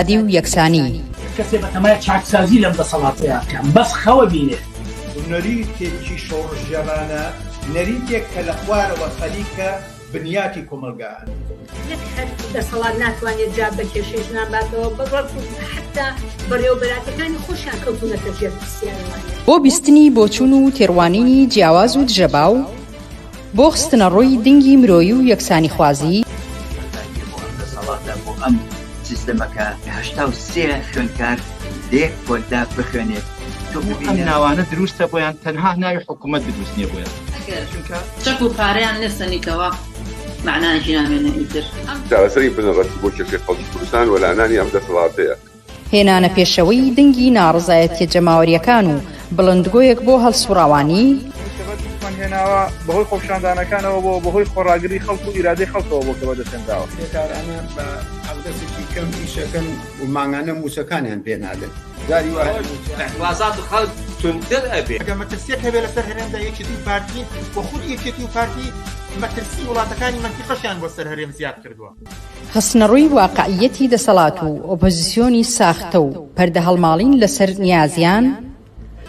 ئازادی و یەکسانی. کەسێ بەتەمای چاکسازی لەم دەسەڵاتەیا بکا بەس خەوە بینێ. نەریتێکی شۆڕشگێڕانە، نەریتێک کە لە خوارەوە خەریکە بنیاتی کۆمەڵگا ئەنێت. نەک هەر دەسەڵات ناتوانێت جواب بە کێشەی ژنان باتەوە، بەڵکو حەتتا بەڕێوەبەراتەکانی خۆشیان کەوتوونەتە ژێر پرسیارەوانە. بۆ بیستنی بۆچوون و تێڕوانینی جیاواز و دژەباو، بۆ خستنەڕووی دنگی مرۆیی و یەکسانیخوازی. بەرزانییە بۆ ئەم دەسەڵاتە، بۆ ئەم سیستەمە کە 83 خوێندکار لە یەک پۆلدا بخوێنێت، تۆ ئەم ببینە. ناوانە دروستە بۆیان تەنها ناوی حکومەت دروست نیە بۆیان. ئەگەر چونکە. چەک و پارەیان لێ سەنیتەوە مەعنایەکی نامێنێ ئیتر. چارەسەری بنەڕەتی بۆ کێشەی خەڵکی کوردستان وەلانانی ئەم دەسەڵاتەیە. هێنانە پێشەوەی دەنگی ناڕەزایەتیە جەماوەریەکان و بڵندگۆیەک بۆ هەڵسوڕاوانی. ئەوەی کە بەدەستمان هێناوە بەهۆی خۆپیشاندانەکانەوە بووە، بەهۆی خۆڕاگری خەڵک و ئیرادەی خەڵکەوە بووە کە بەدەستهێنراوە. کرێکارانە بە حەقدەستێکی کەم ئیشەکەن و مانگانە مووچەکانیان پێ نادەن. جاری وا هەیە مووچە. ئیعتڕازات خەڵک توندتر ئەبێ. ئەگەر مەترسیەک هەبێ لەسەر هەرێمدا یەکێتی و پارتین و خودی یەکێتی و پارتی مەترسی وڵاتەکانی مەنتیقەشیان بۆ سەر هەرێم زیاد کردووە. خستنەڕووی واقعییەتی دەسەڵات و ئۆپۆزیسیۆنی ساختە و پەردەهەڵماڵین لەسەر نیازیان.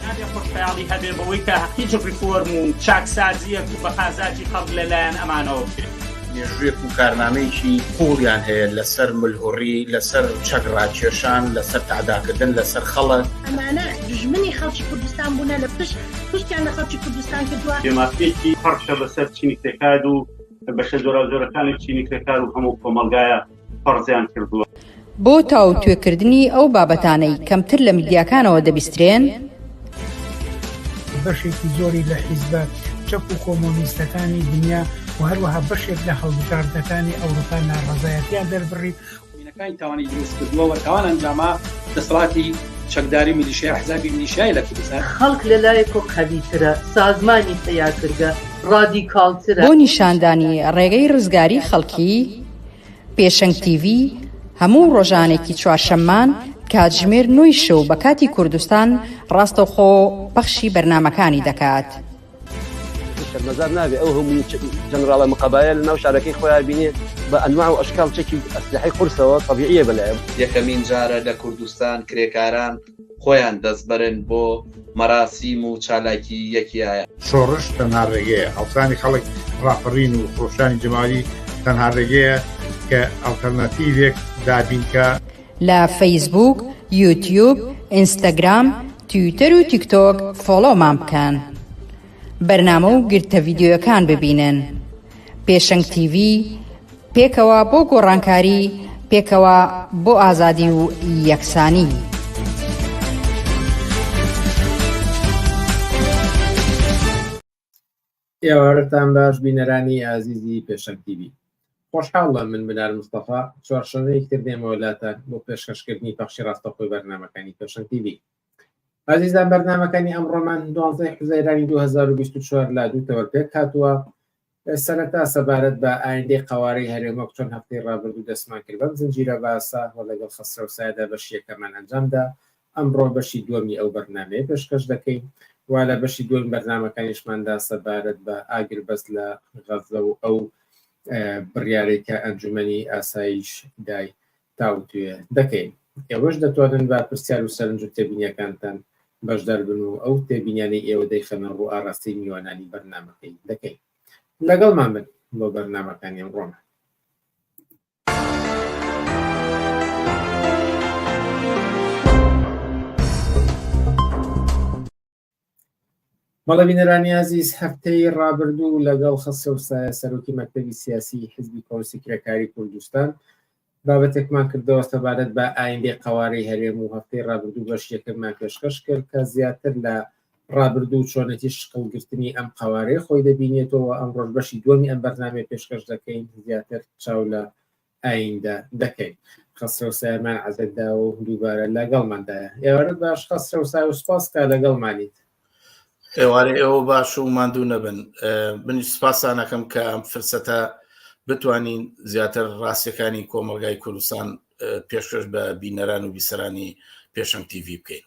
نابێ خۆشخەیاڵی هەبێ بەوەی کە هیچ ڕیفۆرم و چاکسازییەک و بە قازاجی خەڵک لە لایەن ئەمانەوە بکرێ. مێژوویەک و کارنامەیەکی قووڵیان هەیە لەسەر ملهوڕی، لەسەر چەک ڕاکێشان، لەسەر تەعداکردن لەسەر خەڵک. ئەمانە دوژمنی خەڵکی کوردستان بوونە لە پشت پشتیان لە خەڵکی کوردستان کردووە. بێمافییەکی پڕشە بەسەر چینی کرێکار و بەشە جۆراوجۆرەکانی چینی کرێکار و هەموو کۆمەڵگایە فەرزیان کردووە. بۆ تاوتوێکردنی ئەو بابەتانەی کەمتر لە میدیاکانەوە دەبیسترێن. بەشێکی زۆری لە حیزبە چەپ و کۆمۆنیستەکانی دنیا و هەروەها بەشێک لە هەڵبژاردنەکانی ئەوروپا ناڕەزایەتیان دەربڕی. مینەکانی تاوانی دروست کردووە و تاوان ئەنجاما دەسەڵاتی چەکداری میلیشیا ئەحزابی میلیشیای لە کوردستان. خەڵک لە لایەکۆ قەویترە، سازمانی پەیا کردگە، ڕادیکاڵترە. بۆ نیشاندانی ڕێگەی ڕزگاری خەڵکی، پێشەنگ تیڤی هەموو ڕۆژانێکی چوارشەممان کاتژمێر نۆی شەو بە کاتی کوردستان ڕاستەوخۆ پەخشی بەرنامەکانی دەکات. شەرمەزار نابێ ئەو هەموو جەنراڵە مقەبایە لە ناو شارەکەی خۆیان بینێ بە ئەنواع و ئەشکال چەکی ئەسلحەی قورسەوە تەبیعیە بەلایە. یەکەمین جارە لە کوردستان کرێکاران خۆیان دەستبەرن بۆ مەراسیم و چالاکی یەکیایە. شۆڕش تەنها ڕێگەیە، هەڵسانی خەڵک، ڕاپەڕین و خرۆشانی جەماوەری تەنها ڕێگەیە کە ئەڵتەرناتیڤێک دابین کا. لە فەیسبووک، یوتیوب، ئینستاگرام، تویتەر و تیکتۆک فۆڵۆمان بکەن. بەرنامە و گرتە ڤیدیۆیەکان ببینن. پێشەنگ تیڤی، پێکەوە بۆ گۆڕانکاری، پێکەوە بۆ ئازادی و یەکسانی. ئێوارەتان باش بینەرانی ئازیزی پێشەنگ تیڤی. خۆشحاڵم من بنار مستەفا چوارشەممەیەکی تر دێمەوە لاتان بۆ پێشکەشکردنی پەخشی ڕاستەوخۆی بەرنامەکانی پێشەنگ تیڤی. ئازیزان بەرنامەکانی ئەمڕۆمان دوانزەی حوزەیرانی 2024 لە دوو تەوەر پێک هاتووە. سەرەتا سەبارەت بە ئایندەی قەوارەی هەرێم وەک چۆن هەفتەی ڕابردوو دەستمان کرد بەم زنجیرە باسە و لەگەڵ خەسرەو سایەدا بەشی یەکەمان ئەنجامدا ئەمڕۆ بەشی دووەمی ئەو بەرنامەیە پێشکەش دەکەین و لە بەشی دووەمی بەرنامەکانیشماندا سەبارەت بە ئاگربەست لە غەززە و ئەو بڕیارەی کە ئەنجومەنی ئاسایش دای تاوتوێ دەکەین. ئێوەش دەتوانن بە پرسیار و سەرنج و تێبینیەکانتان بەشدار بن و ئەو تێبینیانەی ئێوە دەیخەنە ڕوو ئاراستەی میوانانی بەرنامەکەی دەکەین. لەگەڵمان بن بۆ بەرنامەکانی ئەمڕۆمان. بەڵێ بینەرانی ئازیز هەفتەی ڕابردوو لەگەڵ خەسرەو سایە سەرۆکی مەکتەبی سیاسی حزبی کۆمۆنیستی کرێکاری کوردستان بابەتێکمان کردەوە سەبارەت بە ئایندەی قەوارەی هەرێم و هەفتەی ڕابردوو بەش یەکەممان پێشکەش کرد کە زیاتر لە ڕابردوو و چۆنێتی شکڵگرتنی ئەم قەوارەیە خۆی دەبینێتەوە ئەمڕۆش بەشی دووەمی ئەم بەرنامەیە پێشکەش دەکەین زیاتر چاو لە ئایندە دەکەین. خەسرەو سایەمان عەزێت داوە و دووبارە لەگەڵماندایە. ئێوارەت باش خەسرەو سایە و سوپاس کە لەگەڵمانیت. ئێوارەی ئێوە باش و ماندوو نەبن. منیش سوپاستان ئەکەم کە ئەم فرسەتە بتوانین زیاتر ڕاستیەکانی کۆمەڵگای کوردستان پێشکەش بە بینەران و بیسەرانی پێشەنگ تیڤی بکەین.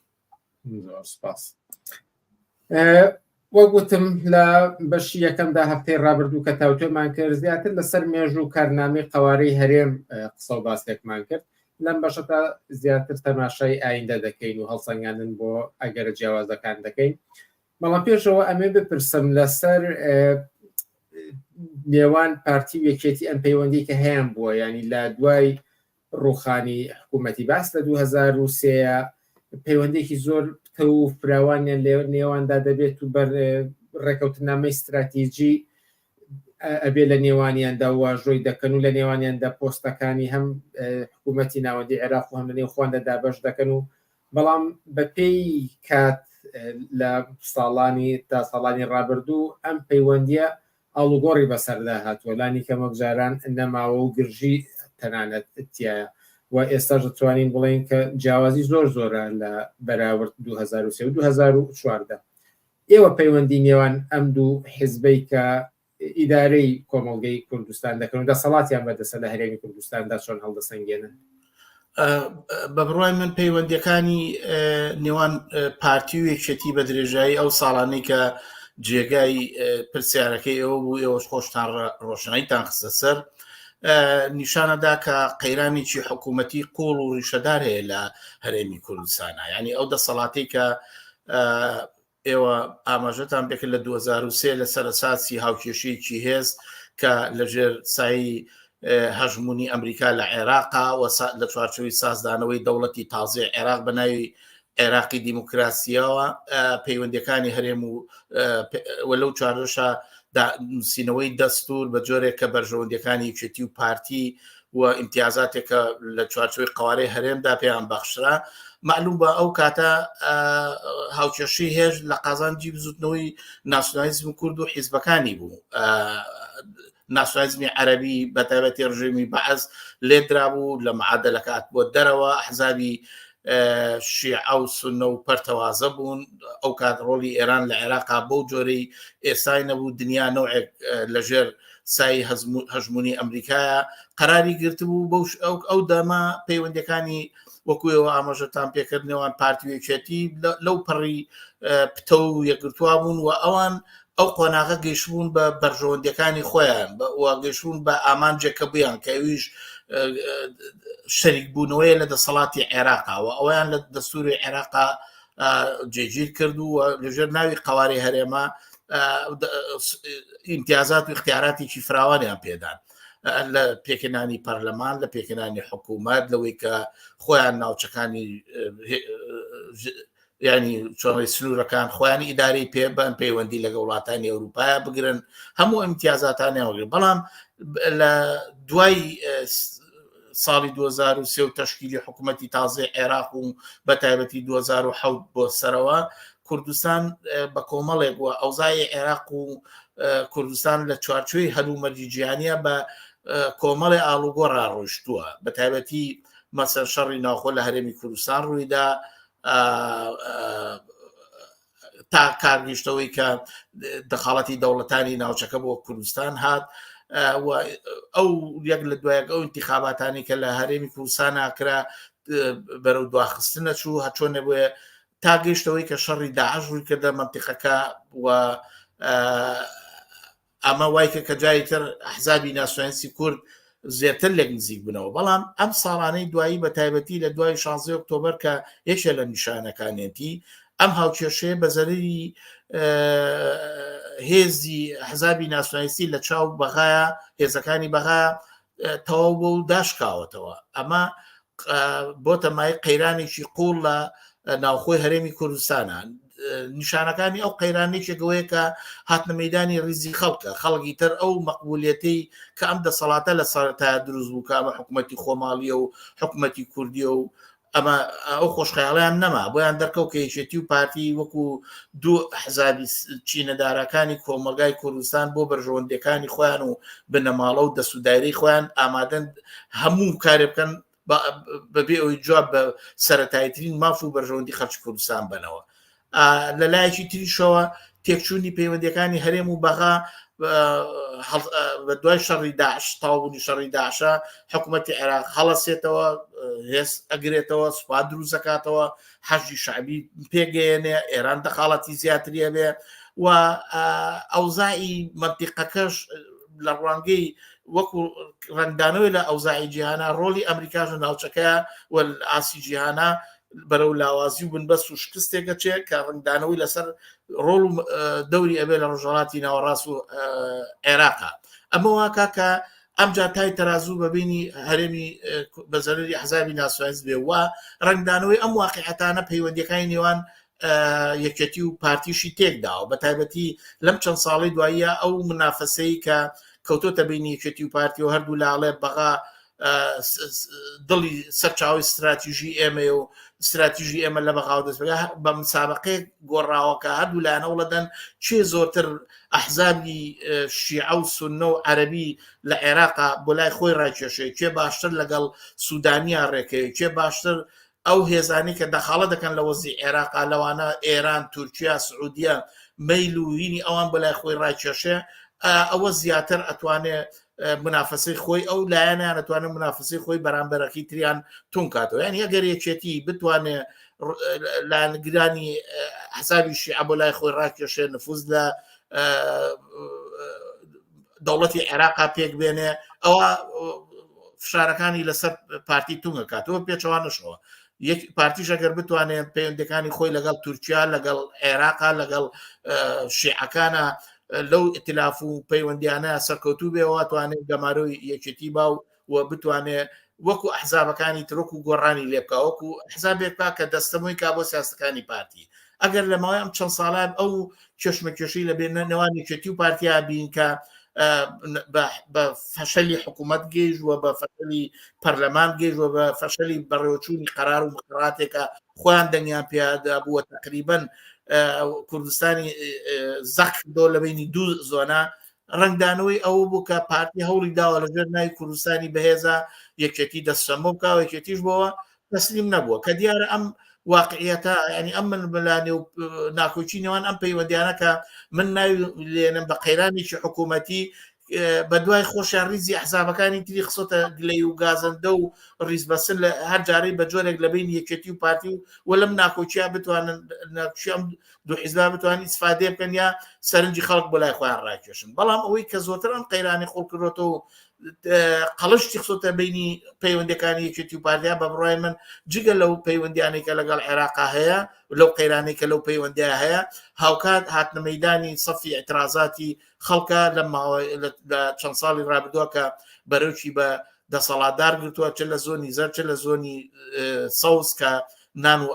زۆر سپاس. وەک وتم لە بەشی یەکەمدا هەفتەی ڕابردوو کە تاوتوێمان کرد زیاتر لەسەر مێژوو و کارنامەی قەوارەی هەرێم قسە و باسێکمان کرد. لەم بەشەتا زیاتر تەماشای ئایندە دەکەین و هەڵسەنگاندن بۆ ئەگەرە جیاوازەکان دەکەین. بەڵام پێشەوە ئەمێ بپرسم لەسەر نێوان پارتی و یەکێتی ئەم پەیوەندی کە هەیان بووە ینی لە دوای ڕوخانی حکوومەتی باس لە 2023 پەیوەندێکی زۆر پتە و فراوانیان لێ نێواندا دەبێت و بەر ڕێکەوتنامەی استراتیژی ئەبێ لە نێوانیاندا واژۆی دەکەن و لە نێوانیاندا پۆستەکانی هەم حکوومەتی ناوەندی عێراق و هەم لە نێوخواندا دابەش دەکەن و بەڵام بەپێی کات لە ساڵانی تا ساڵانی ڕابردوو ئەم پەیوەندیە ئاڵوگۆڕی بەسەردا هاتووە لانی کەم وەک جاران نەماوە و گرژی تەنانەت تیایە و ئێستاش دەتوانین بڵێین کە جیاوازی زۆر زۆرە لە بەراورد 2003 و 2014. ئێوە پەیوەندی نێوان ئەم دوو حزبەی کە ئیدارەی کۆمەڵگەی کوردستان دەکەن و دەسەڵاتیان بەدەستە لە هەرێمی کوردستاندا چۆن هەڵدەسەنگێنن؟ بە بڕوای من پەیوەندیەکانی نێوان پارتی و یەکێتی بە درێژایی ئەو ساڵانەی کە جێگای پرسیارەکەی ئێوە بوو ئێوەش خۆشتان ڕۆشناییتان خستە سەر نیشانەدا کە قەیرانێکی حکوومەتی قوڵ و ڕیشەدار هەیە لە هەرێمی کوردستانە یعنی ئەو دەسەڵاتی کە ئێوە ئاماژەتان پێکرد لە 2023 لەسەر ئەساسی هاوکێشەیەکی هێز کە لەژێر سایی هەژمونی ئەمریکا لە عێراقا و لە چوارچەوەی سازدانەوەی دەوڵەتی تازەی عێراق بە ناوی عێراقی دیموکراسیەوە پەیوەندەکانی هەرێم و و لەو چوارەشە نووسینەوەی دەستور بە جۆرێک کە بەرژەوەندیەکانی یەکێتی و پارتی و ئیمتیازاتێکە لە چوارچێوەی قوارەی هەرێمدا پێیان بەخشرا معلوم بە ئەو کاتە هاوکێشەی هێز لە قازانجی بزوتنەوەی ناسیۆنالیزم کورد و حیزبەکانی بوو ناسیۆنالیزمی عەربی بە تایبەتی ڕژێمی بەعس لێدرابوو لە معادلەکات بۆ دەرەوە حزابی شیعە و سنە و پەرتەوازە بوون ئەو کات ڕۆڵی ئێران لە عێراقا بەو جۆرەی ئێستای نەبوو دنیا نەوعێک لەژێر سای هەژمونی ئەمریکایە قەراری گرتبوو بەو ئەو دەمە پەیوەندەکانی وەکو ئێوە ئاماژەتان پێکرد نێوان پارتی و یەکێتی لەو پەڕی پتە و یەکگرتووە بوون و ئەوان ئەو قۆناغە گەیشتبوون بە بەرژەوەندیەکانی خۆیان و گەیشتبوون بە ئامانجێک کە بوویان کە ئەویش شەریک بوونەوەیە لە دەسەڵاتی عێراقا و ئەویان لە دەستوری عێراقا جێگیر کرد و لەژێر ناوی قوارەی هەرێمە ئیمتیازات و اختیاراتێکی فراوانیان پێدان لە پێکهێنانی پەرلەمان لە پێکهێنانی حکوومەت لەوەی کە خۆیان ناوچەکانی ینی چۆنی سنوورەکان خۆیان ئیدارەی پێ بەن پەیوەندی لەگە وڵاتانی ئەوروپایە بگرن هەموو ئەمتیازاتانیان وەگرن بەڵام لە دوای ساڵی 2023 و تەشکیلی حکوومەتی تازەی عێراق و بە تایبەتی 2007 بۆ سەرەوە کوردستان بە کۆمەڵێک و ئەوزای عێراق و کوردستان لە چوارچوی هەلومەرجی جیهانیە بە کۆمەڵێ ئاڵوگۆڕا ڕۆشتووە بە تایبەتی مەسەر شەڕی ناوخۆ لە هەرێمی کوردستان ڕوویدا تا کارگەیشتەوەی کە دەخاڵەتی دەوڵەتانی ناوچەکە بۆ کوردستان هات و ئەو یەک لە دوایەک ئەو انتخاباتانی کە لە هەرێمی کوردستان ناکرا بەرەو دواخستنە چوو هەچۆن نەبووە تا گەیشتەوەی کە شەڕی داعش ڕووی کردە مەنتیقەکە و ئەمە وای کرد کە جاری تر ئەحزابی ناسیۆنالیستی کورد زیاتر لێک نزیک بنەوە بەڵام ئەم ساڵانەی دوایی بە تایبەتی لە دوای 16 ئۆکتۆبەر کە یەکێ لە نیشانەکانیەتی ئەم هاوکێشەیە بە زەرری هێزی حزابی ناسیۆنالیستی لە چاو بەغایا هێزەکانی بەغا تەواو بۆ و داشکاوەتەوە ئەمە بۆتە مای قەیرانێکی قوڵ لە ناوخۆی هەرێمی کوردستانە نیشانەکانی ئەو قەیرانێکێک ئەوەیە کە هاتنە مەدانی ریزی خەڵکە خەڵکی تر ئەو مەقبولیەتەی کە ئەم دەسەڵاتە لە سەرەتا دروست بوو کە ئەمە حکوومەتی خۆماڵیە و حکوومەتی کوردیە و ئەمە ئەو خۆشخەیاڵیان نەما بۆیان دەرکەوت کە یەکێتی و پارتی وەکو دوو حزابی چینەدارەکانی کۆمەلگای کوردستان بۆ بەرژەوەندیەکانی خۆیان و بنەماڵە و دەست و دایرەی خۆیان ئامادەن هەموو کارێ بکەن بەبێ ئەوەی جواب بە سەتایترین ماف و بەرژەوەندی خەڵکی کوردستان بنەوە لە لایەکی تریشەوە تێکچوونی پەیوەندیەکانی هەرێم و بەغا بە دوای شەڕی داعش تاوبوونی شەڕی داعشە حکوومەتتی عێراق هەڵەسێتەوە هێز ئەگرێتەوە سوپا دروستەکاتەوە حەشدی شعبی پێگەیەنێ ئێران دەخاڵەتی زیاتری هەبێ و ئەوزای منتیقەکەش لە ڕوانگەی وەکو ڕەنگدانەوەی لە ئەوزاعی جیهانە ڕۆڵی ئەمریکاش لە ناوچەکەیە و ئاسی جیهانە بەرەو لاوازی و بنبەست و شکستێکە چێ کە ڕنگدانەوەی لەسەر ڕۆڵ و دەوری ئەبێ لە ڕۆژهڵاتی ناوەڕاست و عێراقا ئەمە واکا کە ئەمجا تای تەرازوو بەبینی هەرێمی بە زەرری حزابی ناسیۆنالیست بێ و ڕنگدانەوەی ئەم واقعەتانە پەیوەندیەکانی نێوان یەکێتی و پارتیشی تێکداوە بە تایبەتی لەم چەند ساڵی دواییە ئەو منافەسەی کە کەوتۆتە بینی یەکێتی و پارتی و هەردوو لاڵێ بەغا دڵی سەرچاوی استراتیژی ئێمەیە و استراتیژی ئێمە لە بەغاو دەست بە مسابقەیەک گۆڕاوەکە هەردوو لایەنە وڵەدەن چێ زۆرتر ئەحزابی شیعە و سنە و عەربی لە عێراقا بۆ لای خۆی ڕاکێشێ کێ باشتر لەگەڵ سوودانیا ڕێکەوێ کێ باشتر ئەو هێزانەی کە دەخاڵە دەکەن لە وەزی عێراقا لەوانە ئێران، تورکیا، سعودیە مەیل و هینی ئەوان بۆ لای خۆی ڕاکێشێ ئەوە زیاتر ئەتوانێ منافەسەی خۆی ئەو لایەنیان ئەتوانێت منافەسەی خۆی بەرامبەرەکەی تریان تون کاتەوە یعنی ئەگەر یەکێتی بتوانێ لایەنگرانی حسابی شیعە بۆ لای خۆی ڕاکێشێ نفوز لە دەوڵەتی عێراقا پێک بێنێ ئەوە فشارەکانی لەسەر پارتی تونگە کاتەوە پێچەوانەشەوە یەک پارتیش ئەگەر بتوانێت پەیوەندەکانی خۆی لەگەڵ تورکیا لەگەڵ عێراقا لەگەڵ شیعەکانە لەو ئتلاف و پەیوەندیانە سەرکەوتوو بێەوە توانێت گەمارۆی یەکێتی با و و بتوانێت وەکو ئەحزابەکانی ترۆک و گۆڕانی لێ بکە وەکو حزابێک بکە کە دەستەمۆی کا بۆ سیاستەکانی پارتی ئەگەر لە ماوەی ئەم چەند ساڵە ئەو کێشمەکێشەی لە بێنە نێوان یەکێتی و پارتیا بین کە بە فەشەلی حکوومەت گەیشت و بە فەشەلی پەرلەمان گەیشت و بە فەشەلی بەڕێوەچوونی قەرار و مقراتێکە خۆیان دەنگیان پێدا بووە تقریبن کوردستانی زەق کردەوە لە بینی دوو زۆنا ڕەنگدانەوەی ئەوە بوو کە پارتی هەوڵی داوە لەژێر ناوی کوردستانی بەهێزە یەکێتی دەستەمۆ بکە و یەکێتیش بۆوە تەسلیم نەبووە کە دیارە ئەم واقعیەتە ینی ئەم من ملانێ و ناکۆکی نێوان ئەم پەیوەندیانە کە من ناوی لێنم بە قەیرانێکی حکوومەتی بە دوای خۆشیان ریزی حسابەکانی تری خسۆتە گلەی و گازەندە و ریزبەسن لە هەر جارەی بە جۆرێک لە بین یەکێتی و پارتی و و لەم ناکۆکییا بتوانن ناکۆکی ئەم دوو حیزبا بتوانن ئیسفادەیە بکەن یا سەرنجی خەڵک بۆ لای خۆیان ڕاکێشن بەڵام ئەوەی کە زۆرتر ئەم قەیرانی خۆڵ کردۆتەوە و قەڵشتی خسۆتە بینی پەیوەندەکانی یەکێتی و پارتیا بە بڕای من جگە لەو پەیوەندیانەی کە لەگەڵ عێراقا هەیە لەو قەیرانەی کە لەو پەیوەندیا هەیە هاوکات هاتنە مەدانی سەفی اعترازاتی خەڵکە لە ماوەی لە چەند ساڵی ڕابردووە کە بەرەوکی بە دەسەڵاتدار گرتووە چ لە زۆنی زەر چ لە زۆنی سەوز کە نان و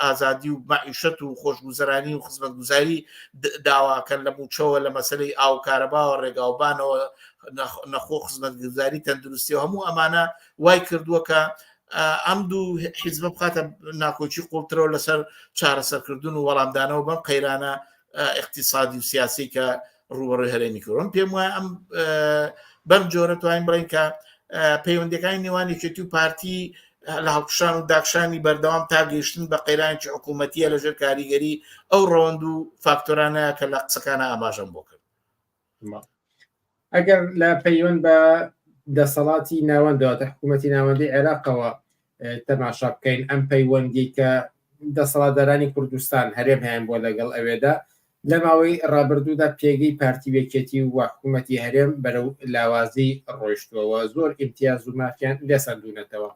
ئازادی و مەعیشەت و خۆشگوزەرانی و خزمەتگوزاری داواکەن لە مووچەوە لە مەسەلەی ئاو و کارەباوە ڕێگاوبانەوە نەخۆ خزمەتگوزاری تەندروستی و هەموو ئەمانە وای کردووە کە ئەم دوو حیزبە بخاتە ناکۆکی قوڵترەوە لەسەر چارەسەرکردن و وەڵامدانەوە بەم قەیرانە اقتصادی و سیاسی کە ڕوبەڕوی هەرێمی کردن پێم وایە ئەم بەم جۆرە توانین بڵین کە پەیوەندەکانی نێوان یەکێتی و پارتی لە هەڵکشان و داکشانی بەردەوام تا گەیشتن بە قەیرانێکی حکوومەتیە لەژێر کاریگەری ئەو ڕەوەند و فاکتۆرانە کە لە قسەکانە ئاماژەم بۆ کرد. ئەگەر لە پەیوەند بە دەسەڵاتی ناوەندەوە تە حکوومەتی ناوەندی عێراقەوە تەماشا بکەین ئەم پەیوەندی کە دەسەڵاتدارانی کوردستان هەرێم هەیان بووە لەگەڵ ئەوێدا لە ماوەی ڕابردوودا پێگەی پارتی و یەکێتی و حکوومەتی هەرێم بەرەو لاوازی ڕۆیشتووە و زۆر ئیمتیاز و مافیان لێسەندوونەتەوە.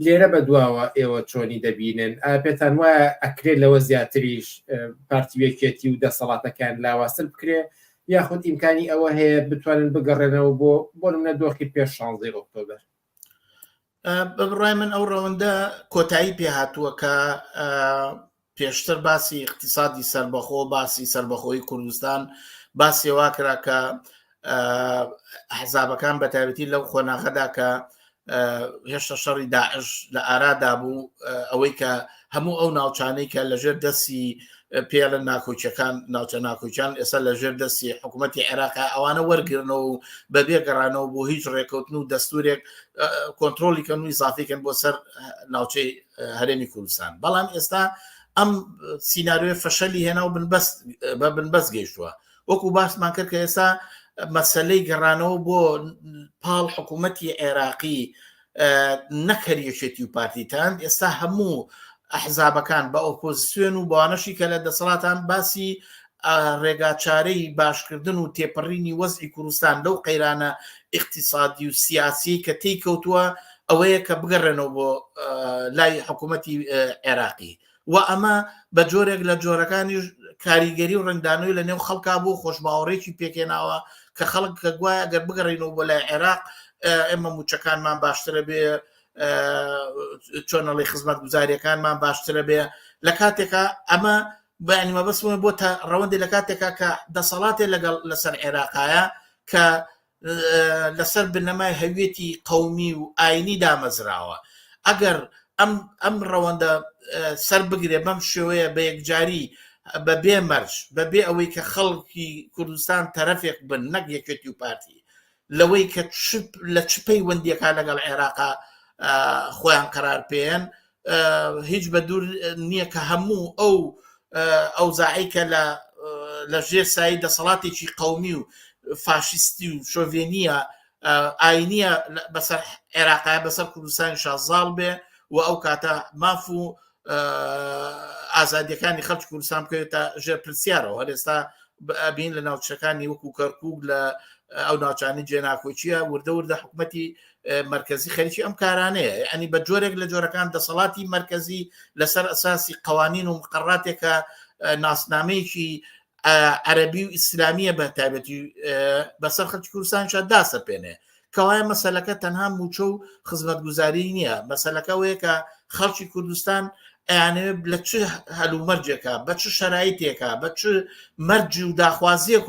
لێرە بەدواوە ئێوە چۆنی دەبینن؟ ئایا پێتان وایە ئەکرێ لەوە زیاتریش پارتی و یەکێتی و دەسەڵاتەکان لاوازتر بکرێ یاخود ئیمکانی ئەوە هەیە بتوانن بگەڕێنەوە بۆ بۆ نمونە دۆخی پێش شانزەی ئۆکتۆبەر؟ بە بڕای من ئەو ڕەوەندە کۆتایی پێهاتووە کە پێشتر باسی اقتصادی سربەخۆ باسی سربەخۆی کوردستان باسی وا کرا کە حزابەکان بە تایبەتی لەو قۆناغەدا کە هێشتا شەڕی داعش لە ئارادا بوو ئەوەی کە هەموو ئەو ناوچانەی کە لەژێر دەستی پێڵە ناکۆکیەکان ناوچە ناکۆکیان ئێستا لەژێر دەستی حکوومەتتی عێراقا ئەوانە وەرگرنەوە و بەبێ گەڕانەوە بۆ هیچ ڕێکەوتن و دەستورێک کۆنتترۆلی کەن و ئیزافیکەن بۆ سەر ناوچەی هەرێمی کوردستان بەڵام ئێستا ئەم سینناریۆی فەشەلی هێنا و بنبەست بە بنبەست گەیشتووە وەکو باسمان کرد کە ئێستا مەسلەی گەڕانەوە بۆ پاڵ حکوومەتی عێراقی نەک هەر یەکێتی و پارتیتان ئێستا هەموو ئەحزابەکان بە ئۆپۆزیسیۆن و بەوانەشی کە لە دەسەڵاتان باسی ڕێگاچارەی باشکردن و تێپەڕینی وەزعی کوردستان لەو قەیرانە ئیقتیسادی و سیاسیەی کە تێی کەوتووە ئەوەیە کە بگەڕێنەوە بۆ لای حکوومەتی عێراقی و ئەمە بە جۆرێک لە جۆرەکانیش کاریگەری و ڕەنگدانەوەی لە نێو خەڵکا بوو خۆشباوەڕێکی پێکێناوە کە خەڵک کە گوایە گەر بگەڕێینەوە بۆ لای عێراق ئێمە موچەکانمان باشترە بێ چۆنەڵی خزمەت گوزاریەکانمان باشترە بێ لە کاتێکا ئەمە بەیانی مەبەستمە بۆ تا ڕەوەندی لە کاتێکا کە دەسەڵاتێ لەگەڵ لەسەر عێراقایە کە لەسەر بنەمای هەویەتی قەومی و ئاینی دامەزراوە ئەگەر ئەم ئەم ڕەوەندە سەر بگرێ بەم شێوەیە بە یەکجاری بە بێ مەرج بە بێ ئەوەی کە خەڵکی کوردستان تەرەفێک بن نەک یەکێتی و پارتی لەوەی کە لە چ پەیوەندیەکە لەگەڵ عێراقا خۆیان قەرار پێێن هیچ بە دوور نییە کە هەموو ئەو ئەوزاعی کە لە لە ژێر سایی دەسەڵاتێکی قومی و فاشیستی و شۆڤێنیە ئاینیە بەسەر عێراقای بەسەر کوردستانی شازاڵ بێ و ئەو کاتە ماف و ئازادیەکانی خەڵکی کوردستان بکەوێتە ژێر پرسیارەوە هەر ئێستا بین لە ناوچەکانی وەکو کەرکک لە ئەو ناوچانی جێناکۆکیە وردە وردە حکوومەتی مرکزی خەریکی ئەم کارانەیە ینی بە جۆرێک لە جۆرەکان دەسەڵاتی مرکزی لەسەر ئەساسی قوانین و مقراتێکە ناسنامەیەکی عەربی و ئیسلامیە بە تایبەتی بەسەر خەڵکی کوردستانشا داسەپێنێ کەوایە مەسەلەکە تەنها مووچە و خزمەتگوزاری نییە، مەسەلەکە ئەوەیە کە خەڵکی کوردستان ئەیانەوێت لە چ هەلومەرجێکا، بە چ شەرایتێکا، بە چ مەرج و داخوازیەک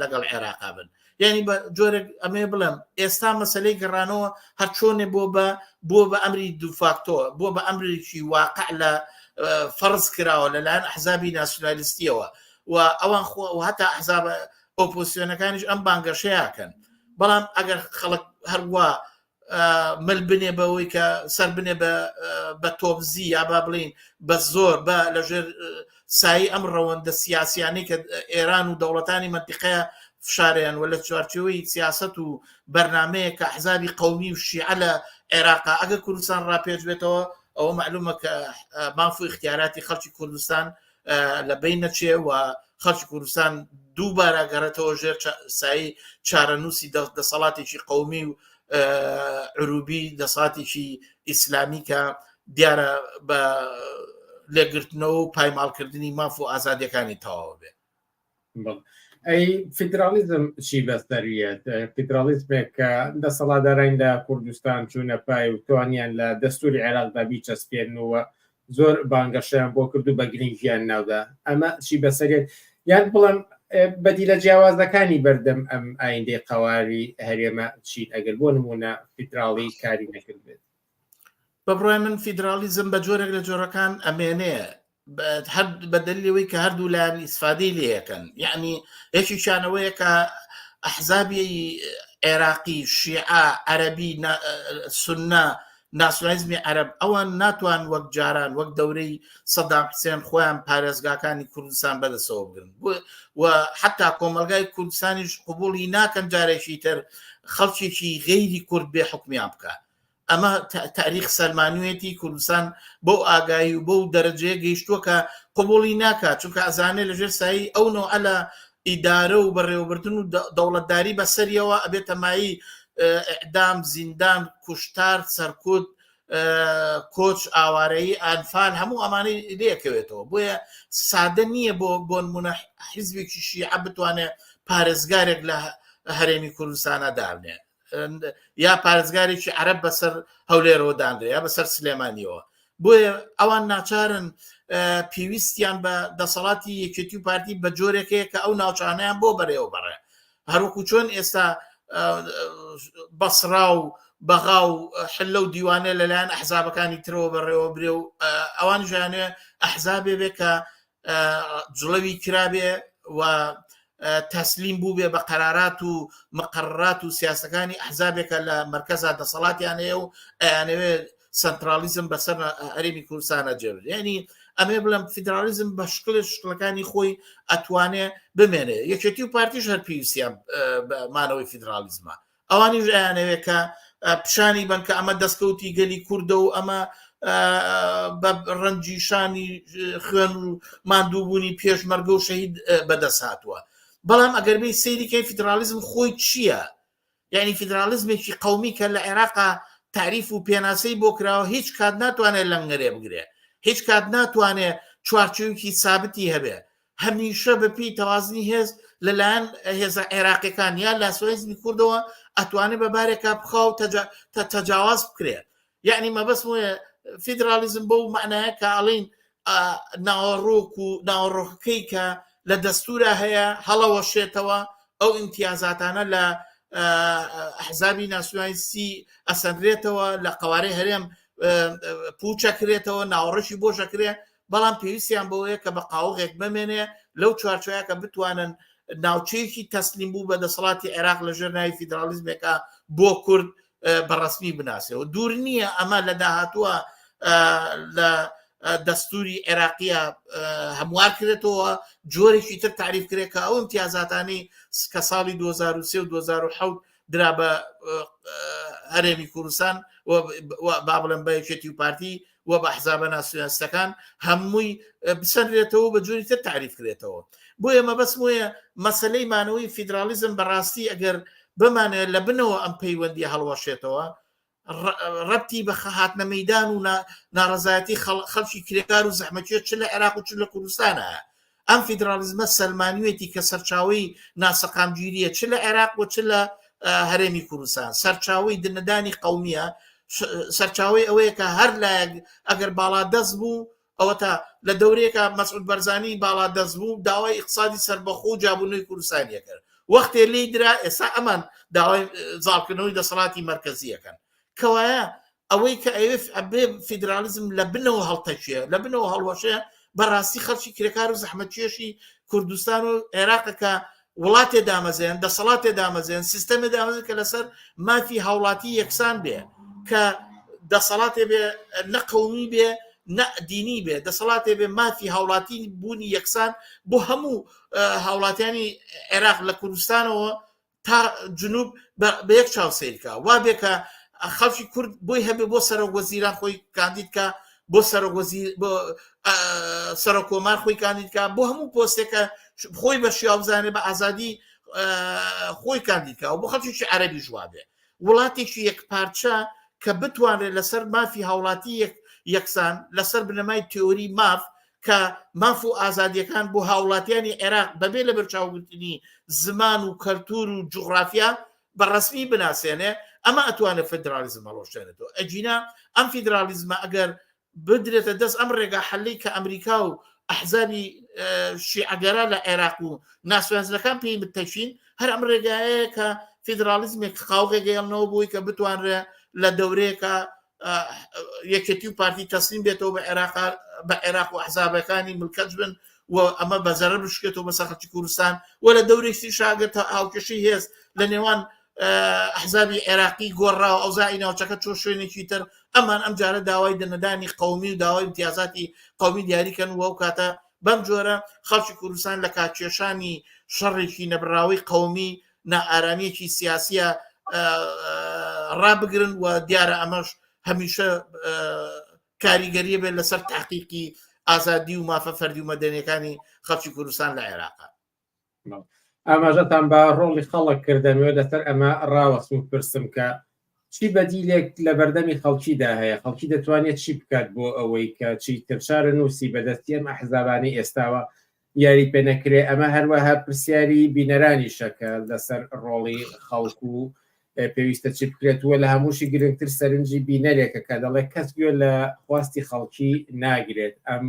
لەگەڵ عێراقا بن. یعنی بە جۆرێک ئەمێ بڵێم ئێستا مەسلەی گەڕانەوە هەرچۆنێ بۆ بە بۆ بە ئەمری دوفاکتۆ بۆ بە ئەمرێکی واقع لە فەرز کراوە لەلایەن ئەحزابی ناسیونالیستیەوە و ئەوان خۆ هەتا ئەحزاب ئۆپۆسیۆنەکانیش ئەم بانگەشەیەکەن بەڵام ئەگەر خەڵک هەروە مل بنێ بەوەی کە سەر بنێ بە تۆبزی یا با بڵین بە زۆر بە لەژێر سایی ئەم ڕەوەندە سیاسیانەی کە ئێران و دەوڵەتانی منتیقەیە فشاریان و لە چوارچەوەی سیاست و بەرنمەیە کە حزابی قومی و شیعە لە عێراقا ئەگەر کوردستان ڕاپێچ بێتەوە ئەوە معلومە کە ماف و اختیاراتی خەڵکی کوردستان لە بین نەچێ و خەڵکی کوردستان دووبارە گەڕێتەوە ژێر سایی چارەنووسی دەسەڵاتێکی قومی و عروبی دەسەڵاتێکی ئیسلامی کە دیارە بە لێگرتنەوە و پایماڵکردنی ماف و ئازادیەکانی تەواو بێ. ئەی فیدراڵیزم چی بەسەریەت؟ فیدراڵیزمێک کە دەسەڵاتدارانی لە کوردستان چوونە پای و توانیان لە دەستوری عێراقدا بیچەسپێنن و زۆر بانگەشەیان بۆ کرد و بە گرنگیان ناودا ئەمە چی بەسەرێت یان بڵێم بەدیلە جیاوازەکانی بەردەم ئەم ئایندەی قەواری هەرێمە چین ئەگەر بۆ نمونە فیدراڵی کاری نەکردبێت؟ بە بڕای من فیدراڵیزم بە جۆرێک لە جۆرەکان ئەمێنێ هەر بە دەلیلەوەی کە هەردوو لایەن ئیسفادەی لێەکەن یعنی یەکێکیانەوەیە کە ئەحزابی عێراقی شیعە عەربی سنە ناسیۆنالیزمی عەرەب ئەوان ناتوان وەک جاران وەک دەورەی سەدام حسێن خۆیان پارێزگاکانی کوردستان بەدەسەوە بگرن و حتا کۆمەلگای کوردستانیش قوبولی ناکەن جارێکی تر خەڵکێکی غەیری کورد بێ حکومیان بکە ئەمە تاریخ سەلمانویەتی کوردستان بەو ئاگایی و بەو دەرەجەیە گەیشتووە کە قبوڵی ناکات چونکە ئەزانێ لەژێر سایی ئەو نەوعە لە ئیدارە و بەڕێوەبردن و دەوڵەتداری بەسەریەوە ئەبێتە مایەی ئیعدام، زیندان، کوشتار، سەرکوت، کۆچ، ئاوارەیی، ئەنفال هەموو ئەمانەی لێکەوێتەوە بۆیە سادە نییە بۆ بۆنمونە حیزبێکی شیعە بتوانێت پارێزگارێک لە هەرێمی کوردستانە دابنێ یا پارێزگارێکی عەرەب بەسەر هەولێرەوە دانرێ یا بەسەر سلێمانیەوە بۆیە ئەوان ناچارن پێویستیان بە دەسەڵاتی یەکێتی و پارتی بە جۆرێکەیە کە ئەو ناوچانیان بۆ بەرێوە بەڕێ هەروەکو چۆن ئێستا بەسرا و بەغا و حلە و دیوانە لەلایەن ئەحزابەکانی ترەوە بەڕێوە برێ و ئەوان ژیانێ ئەحزابێ بێ کە جڵەوی کرابێ و تەسلیم بووبێ بە قەرارات و مقررات و سیاسەکانی ئەحزابێکە لە مەرکەزا دەسەڵاتیان هەیە و ئەیانەوێت سنترالیزم بەسەر هەرێمی کوردستانە جێبێت یعنی ئەمێ بڵێم فیدرالیزم بە شکڵێ شکڵەکانی خۆی ئەتوانێ بمێنێ یەکێتی و پارتیش هەر پێویستیان مانەوەی فیدرالیزمە ئەوانیش ئەیانەوێت کە پیشانی بن کە ئەمە دەستکەوتی گەلی کوردە و ئەمە بە ڕەنجی شانی خوێن و ماندووبوونی پێشمەرگە و شەهید بەدەست هاتووە بەڵام ئەگەر بێی سەیری کەی فیدراڵیزم خۆی چییە؟ یعنی فیدراڵیزمێکی قەومی کە لە عێراقا تاریف و پێناسەی بۆ کراوە هیچ کات ناتوانێت لەنگەرێ بگرێ هیچ کات ناتوانێت چوارچێوەیەکی سابتی هەبێ هەمیشە بەپێی تەوازنی هێز لەلایەن هێزە عێراقیەکان یا لاسۆیزمی کوردەوە ئەتوانێت بە بارێکا بخا و تەجاواز بکرێت یعنی مەبەست وایە فیدرالیزم بەو معنایە کە ئەڵین ناوەڕۆک و ناوەڕۆکەکەی کە لە دەستورا هەیە هەڵەوەشێتەوە ئەو ئیمتیازاتانە لە ئەحزابی ناسیۆنالیستی ئەسەنرێتەوە لە قوارەی هەرێم پوچەکرێتەوە ناوەڕۆکی بۆشەکرێ بەڵام پێویستیان بەوەیە کە بە قاوغێک بمێنێ لەو چوارچێوەیە کە بتوانن ناوچەیەکی تەسلیم بوو بە دەسەڵاتی عێراق لە ژێر ناوی فیدراڵیزمێکە بۆ کورد بە ڕەسمی بناسێەوە دوور نییە ئەمە لە داهاتووە لە دەستوری عێراقیە هەموار کرێتەوە جۆرێکی تر تعریف کرێت کە ئەو امتیازاتانی کە ساڵی 2003 و 2007 درا بە هەرێمی کوردستان و با بڵێم بە یەکێتی و پارتی و بە حزابە ناسیۆنالیستەکان هەمووی بسەنرێتەوە بە جۆری تر تعریف کرێتەوە بۆیە مەبەستم وەیە مەسلەی مانەوەی فیدراڵیزم بەڕاستی ئەگەر بمانەوێت لە بنەوە ئەم پەیوەندی هەڵوەشێتەوە ڕەبتی بە هاتنە مەدان و ناڕزایەتی خەڵکی کرێکار و زەحمەتکێش چ لە عێراق و چ لە کوردستانە ئەم فیدراڵیزمە سەلمانوێتی کە سەرچاوەی ناسەقامگیریە چ لە عێراق و چ لە هەرێمی کوردستان سەرچاوەی دنەدانی قومیە سەرچاوەی ئەوەیە کە هەر لایەک ئەگەر باڵا دەست بوو ئەوەتا لە دەورەیەکا مەسعود بەرزانی باڵا دەست بوو داوای ئیقتسادی سەربەخۆ و جیابوونەوەی کوردستانی ئەکرد وەختێ لێی درا ئێستا ئەمان داوای زاڵکردنەوەی دەسەڵاتی مەرکەزی ئەکەن کەوایە ئەوەی کە ئەوێ ئەبێ فیدرالیزم لە بنەوە هەڵتەکێ لە بنەوە هەڵوەشێ بەڕاستی خەڵکی کرێکار و زەحمەتکێشی کوردستان و عێراقە کە وڵاتێ دامەزێن دەسەڵاتێ دامەزێن سیستەمێ دامەزێن کە لەسەر مافی هاوڵاتی یەکسان بێ کە دەسەڵاتێ بێ نە قەومی بێ نە دینی بێ دەسەڵاتێ بێ مافی هاوڵاتی بوونی یەکسان بۆ هەموو هاوڵاتیانی عێراق لە کوردستانەوە تا جنوب بە یەک چاو سەیرکە وا بێ کە خەڵکی کورد بۆی هەبێ بۆ سەرۆک وەزیران خۆی کاندید کە بۆ سەرۆک وەزیر بۆ سەرۆک کۆمار خۆی کاندید کە بۆ هەموو پۆستێکە خۆی بە شیاو بزانێ بە ئازادی خۆی کاندید کە و بۆ خەڵکیی عەرەبی ژوا بێ وڵاتێکی یەکپارچە کە بتوانرێت لەسەر مافی هاوڵاتی یەکسان لەسەر بنەمای تیۆری ماف کە ماف و ئازادیەکان بۆ هاوڵاتیانی عێراق بەبێ لەبەرچاوگرتنی زمان و کەلتور و جوغرافیا بە ڕەسمی بناسێنێ ئەمە ئەتوانێت فیدرالیزم هەڵوەشێنێتەوە ئەگینا ئەم فیدرالیزمە ئەگەر بدرێتە دەست ئەم ڕێگا حەلەی کە ئەمریکا و ئەحزابی شیعەگەرا لە عێراق و ناسیۆنالیستەکان پێی متەکین هەر ئەم ڕێگایەیە کە فیدرالیزمێک قاوغێک گەیەڵنەوە بۆی کە بتوانرێ لە دەورەیەکە یەکێتی و پارتی تەسلیم بێتەوە بە عێراق بە عێراق و ئەحزابەکانی ملکەچ بن و ئەمە بە زەرەر بشکێتەوە بەسەر خەڵکی کوردستان و لە دەورێکی شاگرت هاوکێشەی هێز لە نێوان ئەحزابی عێراقی گۆڕاوە ئەوزاعی ناوچەکە چۆ شوێنێکی تر ئەمان ئەم جارە داوای دەنەدانی قومی و داوای امتیازاتی قومی دیاریکەن و ئەو کاتە بەم جۆرە خەڵکی کوردستان لە کاتکێشانی شەڕێکی نەبراوەی قومی نائارامیەکی سیاسیە ڕابگرن و دیارە ئەمەش هەمیشە کاریگەریە بێت لەسەر تحقیقی ئازادی و مافە فەردی و مەدەنیەکانی خەڵکی کوردستان لە عێراق. ئاماژەتان بە ڕۆڵی خەڵک کرد دەمەوێت لەسەر ئەمە ڕاوەستم و پرسم کە چی بەدیلێک لە بەردەمی خەڵکیدا هەیە خەڵکی دەتوانێت چی بکات بۆ ئەوەی کە چیتر چارەنووسی بەدەستی ئەم ئەحزابانەی ئێستاوە یاری پێ نەکرێ ئەمە هەروەها پرسیاری بینەرانیشە کە لەسەر ڕۆڵی خەڵک و پێویستە چی بکرێت وە لە هەمووشی گرنگتر سەرنجی بینەرێکە کە دەڵێ کەس گوێ لە خواستی خەڵکی ناگرێت ئەم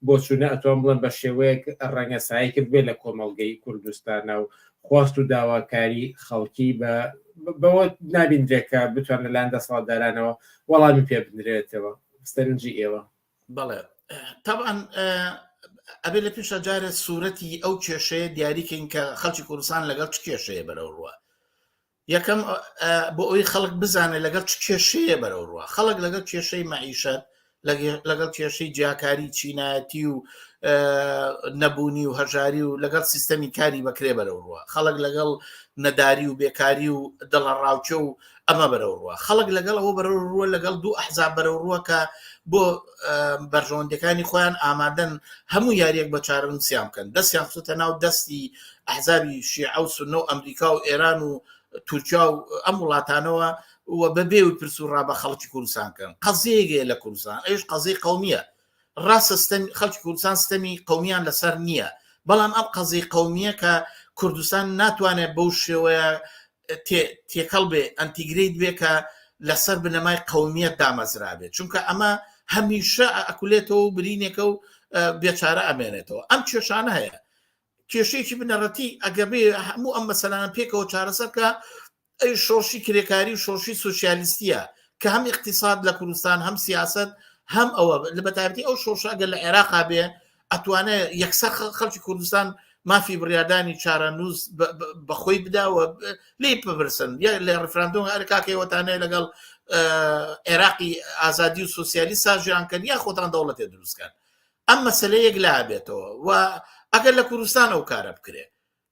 بۆچوونە ئەتوان بڵێم بە شێوەیەک ڕەنگە سایە کرد بێ لە کۆمەڵگەی کوردستانە و خواست و داواکاری خەڵکی بە بەوە نابیندرێت کە بتوان لەلایەن دەسەڵاتدارانەوە وەڵامی پێ بدرێتەوە سەرنجی ئێوە بەڵێ تەبعەن ئەبێ لە پێشە جارێ سوورەتی ئەو کێشەیە دیاریکەین کە خەڵکی کوردستان لەگەڵ چ کێشەیە بەرەو ڕووە یەکەم بۆ ئەوی خەڵک بزانێت لەگەڵ چ کێشەیە بەرەو ڕووە خەڵک لەگەڵ کێشەی مەعیشەت لەگەڵ کێشەی جیاکاری چینایەتی و نەبوونی و هەژاری و لەگەڵ سیستەمی کاری بەکرێ بەرەو ڕووە خەڵک لەگەڵ نەداری و بێکاری و دڵەڕاوکێ و ئەمە بەرەو ڕووە خەڵک لەگەڵ ئەوە بەرەو ڕووە لەگەڵ دوو ئەحزاب بەرەو ڕووە کە بۆ بەرژەوەندەکانی خۆیان ئامادەن هەموو یاریەک بە چارەنووسیان بکەن دەستیان خستە ناو دەستی ئەحزابی شیعە و سونە و ئەمریکا و ئێران و تورکیا و ئەم وڵاتانەوە و بەبێ و پرس و ڕا بە خەڵکی کوردستان کەن قەزیەیە لە کوردستان ئەویش قەزیەی قەومیە ڕاستە ستەم خەڵکی کوردستان ستەمی قەومیان لەسەر نییە بەڵام ئەم قەزیەی قەومیە کە کوردستان ناتوانێت بەو شێوەیە تێکەڵ بێ ئەنتیگرەیت بێ کە لەسەر بنەمای قەومیەت دامەزرابێت چونکە ئەمە هەمیشە ئەکولێتەوە و برینێکە و بێچارە ئەمێنێتەوە ئەم کێشانە هەیە کێشەیەکی بنەڕەتی ئەگەر بێ هەموو ئەم مەسەلانە پێکەوە چارەسەر کە ئەی شۆڕشی کرێکاری و شۆڕشی سوسیالیستیە کە هەم اقتصاد لە کوردستان هەم سیاست هەم ئەوە لە بەتایبەتی ئەو شۆڕشە ئەگەر لە عێراقا بێ ئەتوانێت یەکسەر خەڵکی کوردستان مافی بڕیاردانی چارەنووس بەخۆی بدا و لێی بپرسن یا لە ڕفراندۆم هەر کاکەیوەتانەیە لەگەڵ عێراقی ئازادی و سوسیالیست ژیان کەن یا خۆتان دەوڵەتێ دروستکەن ئەم مەسەلە یەک لا بێتەوە و ئەگەر لە کوردستان ئەو کارە بکرێ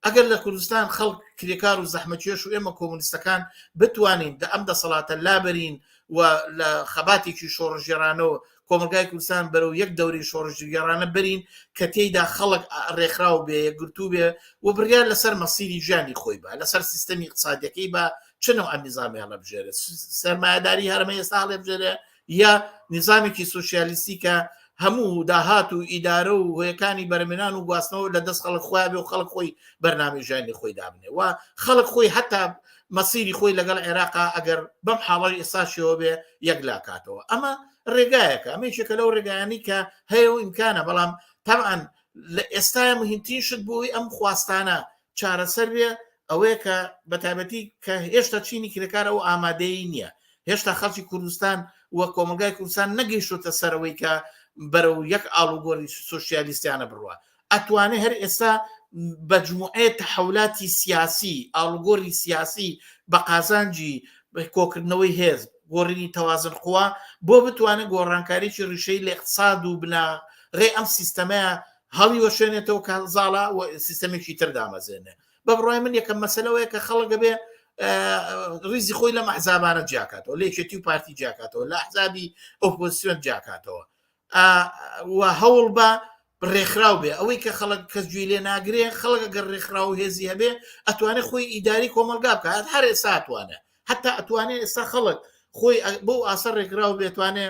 ئەگەر لە کوردستان خەڵک کرێکار و زەحمەتکێش و ئێمە کۆمونیستەکان بتوانین دە ئەم دەسەڵاتە لابەرین و لە خەباتێکی شۆڕشگێڕانەوە کۆمەڵگای کوردستان بەرەو یەک دەوری شۆڕشگێڕانە بەرین کە تێیدا خەڵک ڕێکخراو بێ یەکگرتوو بێ و بڕیار لەسەر مەسیری ژیانی خۆی بە لەسەر سیستەمی اقتصادیەکەی بە چ نەوع نیزامی هەڵبژێرێت سەرمایەداری هەرمە ئێستا هەڵێبژێرێ یا نیزامێکی سوسیالیستی کە هەموو داهات و ئیدارە و هۆیەکانی بەرەمێنان و گواستنەوە لە دەست خەڵک خۆیان بێ و خەڵک خۆی بەرنامەی ژیانی خۆی دابنێ و خەڵک خۆی حتا مەسیری خۆی لەگەڵ عێراقا ئەگەر بەم حاڵی ئێستاشەوە بێ یەک لاکاتەوە ئەمە ڕێگایەکە ئەمە یەکێکە لەو ڕێگایانی کە هەیە و ئیمکانە بەڵام تەبعەن لە ئێستاە مهمترین شت بۆی ئەم خواستانە چارەسەر بێ ئەوەیە کە بەتایبەتی کە هێشتا چینی کرێکار ئەو ئامادەیی نییە هێشتا خەڵکی کوردستان و کۆمەلگای کوردستان نەگەیشتۆتە سەرەوەی کە بەرەو یەک ئاڵوگۆری سوسیالیستیانە بڕوە ئەتوانێ هەر ئێستا بەجموعەیە تەحولاتی سیاسی ئاڵوگۆری سیاسی بە قازانجی کۆکردنەوەی هێز گۆڕینی تەوازن قووا بۆ بتوانێت گۆڕانکاریی ڕیشەی لە اقتصاد و بناغەی ئەم سیستەمەیە هەڵیوەشێنێتەوە کە زاڵە و سیستەمێکی تر دامەزرێنێ بە بڕای من یەکەم مەسەلەوەیە کە خەڵک بێ ریزی خۆی لەم ئەحزابانە جیاکاتەوە لە یەکێتی و پارتی جیاکاتەوە لە ئەحزابی ئۆپۆزیسیۆن جیاکاتەوە و هەوڵ بە ڕێکخراو بێ ئەوەی کە خەڵک کەس گوێی لێ ناگرێ خەڵک ئەگەر ڕێکخراو و هێزی هەبێ ئەتوانێت خۆی ئیداری کۆمەلگا بکات هەر ئێستا ئەتوانێت حتا ئەتوانێت ئێستا خەڵک خۆی بۆ ئاسە ڕێکخراو بێتوانێ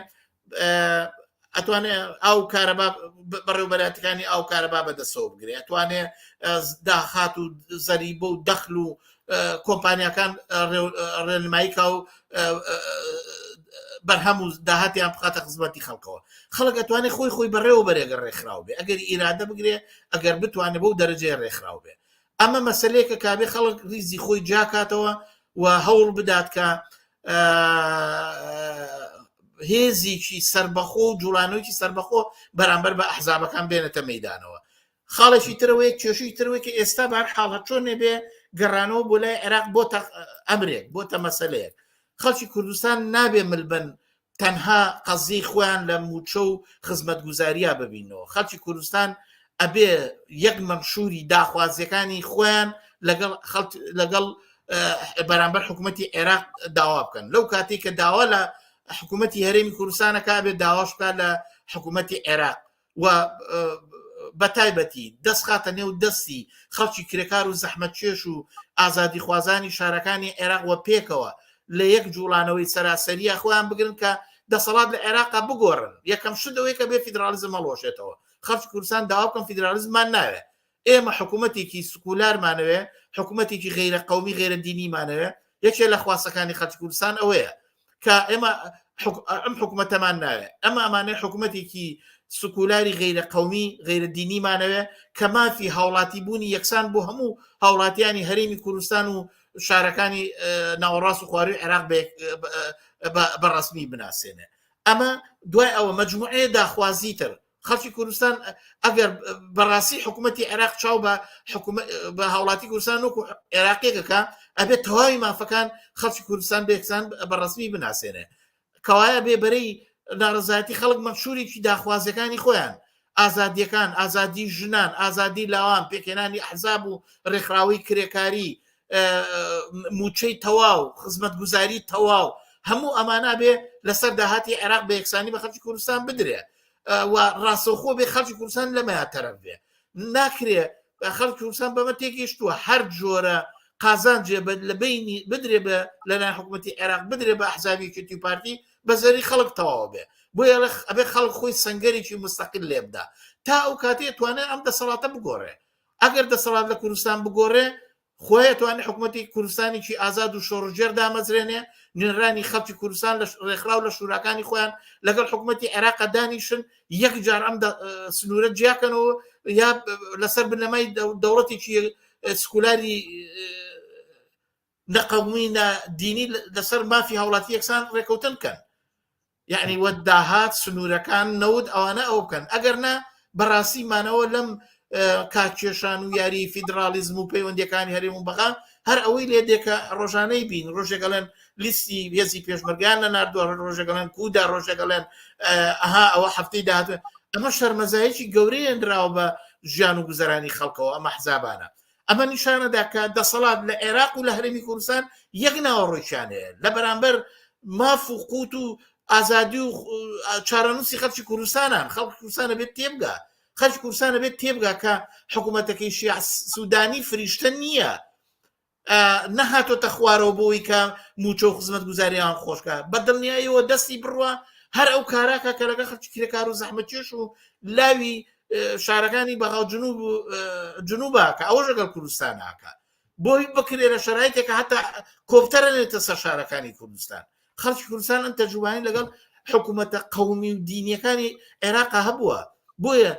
ئەتوانێ ئاو کارەبا بەڕێوبەراتەکانی ئاو کارەبا بەدەستەوە بگرێ ئەتوانێ داخات و زەریبە و دەخل و کۆمپانیاکان ڕێنماییکا و بەرهەم و داهاتیان بخاتە خزمەتی خەڵکەوە خەڵک ئەتوانێت خۆی خۆی بەڕێوە بەرێگە ڕێکخراو بێ ئەگەر ئیرادە بگرێ ئەگەر بتوانێت بەو دەرەجەیە ڕێکخراو بێ ئەمە مەسلەیەکە کابێ خەڵک ریزی خۆی جاکاتەوە و هەوڵ بدات کە هێزێکی سربەخۆ و جوڵانەوەکی سربەخۆ بەرامبەر بە ئەحزابەکان بێنێتە مەدانەوە خاڵێکی ترەوەی کێشەی ترەوەی کە ئێستا بار حاڵ چۆن نەبێ گەڕانەوە بۆ لای عێراق بۆ ئەمرێک بۆتە مەسلەیەک خەڵکی کوردستان نابێ ملبن تەنها قەزیەی خۆیان لە موچە و خزمەتگوزاریا ببینەوە خەڵکی کوردستان ئەبێ یەک مەنشوری داخوازیەکانی خۆیان لەگەڵ لەگەڵ بەرامبەر حکوومەتتی عێراق داوا بکەن لەو کاتێک کە داوا لە حکوومەتتی هەرێمی کوردستانەکە بێت داواش بکات لە حکوومەتتی عێراق و بەتایبەتی دەست خاتە نێو دەستی خەڵکی کرێکار و زەحمەتکێش و ئازادیخوازانی شارەکانی عێراق و پێکەوە لە یەک جوڵانەوەی سەراسەریە خۆیان بگرن کە دەسەڵات لە عێراقا بگۆڕن یەکەم شت ئەوەیە کە بێ فیدراڵیزم هەڵوەشێتەوە خەڵکی کوردستان داوا بکەن فیدراڵیزممان ناوێ ئێمە حکوومەتێکی سکولارمانەوێ حکوومەتێکی غیرە قومی غیرە دینیمانەوێ یەکێ لە خواستەکانی خەڵکی کوردستان ئەوەیە کە ئێمە ئەم حکوومەتەمان ناوێ ئەمە ئەمانەیە حکوومەتێکی سکولاری غیرە قومی غیرە دینیمانەوێ کە مافی هاوڵاتی بوونی یەکسان بۆ هەموو هاوڵاتیانی هەرێمی کوردستان و شارەکانی ناوەڕاست و خواروی عێراق بە ڕسمی بناسێنێ ئەمە دوای ئەوە مجموعەیە داخوازی تر خەڵکی کوردستان ئەگەر بەڕاستی حکوومەتتی عێراق چاو بە بە هاوڵاتی کوردستان وەکو عێراقیەکەکە ئەبێت تەواوی مافەکان خەڵکی کوردستان بێکسان بە ڕسمی بناسێنێ کەوایە بێ بەرەی ناڕزایەتی خەڵک مەنشورێکی داخوازیەکانی خۆیان ئازادیەکان ئازادی ژنان ئازادی لاوان پێکهێنانی ئەحزاب و ڕێکخراوەی کرێکاری موچەی تەواو خزمەتگوزاری تەواو هەموو ئەمانە بێ لەسەر داهاتی عێراق بە یەکسانی بە خەڵکی کوردستان بدرێ و ڕاستەوخۆ بێ خەڵکی کوردستان لەمەیا تەرەف بێ. ناکرێ خەڵکی کوردستان بەمە تێگەیشتووە هەر جۆرە قازانجێ لە بینی بدرێ بە لەلایەن حکوومەتی عێراق بدرێ بە ئەحزابی یەکێتی و پارتی بە زەری خەڵک تەواو بێ. بۆیە ئەبێ خەڵک خۆی سەنگەرێکی مستەقل لێ بدا تا ئەو کاتەی توانێت ئەم دەسەڵاتە بگۆڕێ. ئەگەر دەسەڵات لە کوردستان بگۆڕێ خۆی ئەتوانێ حکوومەتی کوردستانێکی ئازاد و شۆڕشگێڕ دامەزرێنێ، نوێنەرانی خەڵکی کوردستان لە ڕێکخراو لە شوراکانی خۆیان لەگەڵ حکوومەتی عێراق دانیشن یەک جار ئەم سنوورە جیاکەنەوە یا لەسەر بنەمای دەوڵەتێکی سکولاری نە قەومی نە دینی لەسەر مافی هاوڵاتی یەکسان ڕێکەوتن بکەن یعنی وە داهات سنوورەکان نەوت ئەوانە ئەو بکەن ئەگەر نا بەڕاستی مانەوە لەم کاکێشان و یاری فیدراالیزم و پەیوەندەکانی هەرێم و بەغا هەر ئەوەی لێ دێکە ڕۆژانەی بین ڕۆژێکەڵێن لیستی هێزی پێشمەرگیان لە نردووە ڕۆژێکەڵێن کودا ڕۆژێکەڵێن ئەها ئەوە هەفتەی داهات ئەمە شەرمەزایەکی گەورەیەنراوە بە ژیان و گوزەرانی خەڵکەوە ئەمە حزابانە ئەمە نیشانەدا کە دەسەڵات لە عێراق و لە هەرێمی کوردستان یەک ناوەڕۆکیان هەیە لە بەرامبەر ماف و قوت و ئازادی و چارەنووسی خەڵکی کوردستانان. خەڵکی کوردستانە بێت تێبگا، خەڵکی کوردستانە بێت تێبگا کە حکوومەتەکەی شیع سوودانی فریشتە نییە، نەهاتۆتە خوارەوە بۆی کە موچە و خزمەتگوزاریان خۆشکە. بە دڵنیاییەوە دەستی بڕوا هەر ئەو کاراکە کە لەگەڵ خەڵکی کرێکار و زەحمەتکێش و لاوی شارەکانی بەغا و جنوب جنوبە کە ئەوەش لەگەڵ کوردستان ناکە بۆی بکرێ لە شەرایتێکە هەتا کۆپتەرە نێتە سەر شارەکانی کوردستان. خەڵکی کوردستان ئەم تەجروبانەی لەگەڵ حکوومەتە قەومی و دینیەکانی عێراقا هەبووە، بۆیە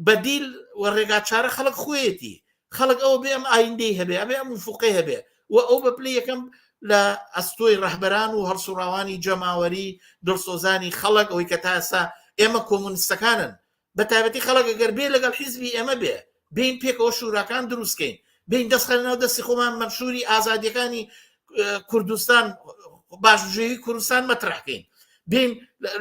بەدیل و ڕێگاچارە خەڵک خۆیەتی. خەڵک ئەوە بێ ئەم ئایندەی هەبێ، ئەبێ ئەم وفوقەی هەبێ و ئەو بە پلەی یەکەم لە ئەستۆی ڕەهبەران و هەڵسوڕاوانی جەماوەری دڵسۆزانی خەڵک، ئەوەی کە تا ئێستا ئێمە کۆمۆنیستەکانن بە تایبەتی خەڵک ئەگەر بێ لەگەڵ حیزبی ئێمە بێ، بێین پێکەوە شوراکان دروست کەین، بێین دەست خەنە ناو دەستی خۆمان مەنشوری ئازادیەکانی کوردستان، باشبژێوی کوردستان مەترح کەین، بێین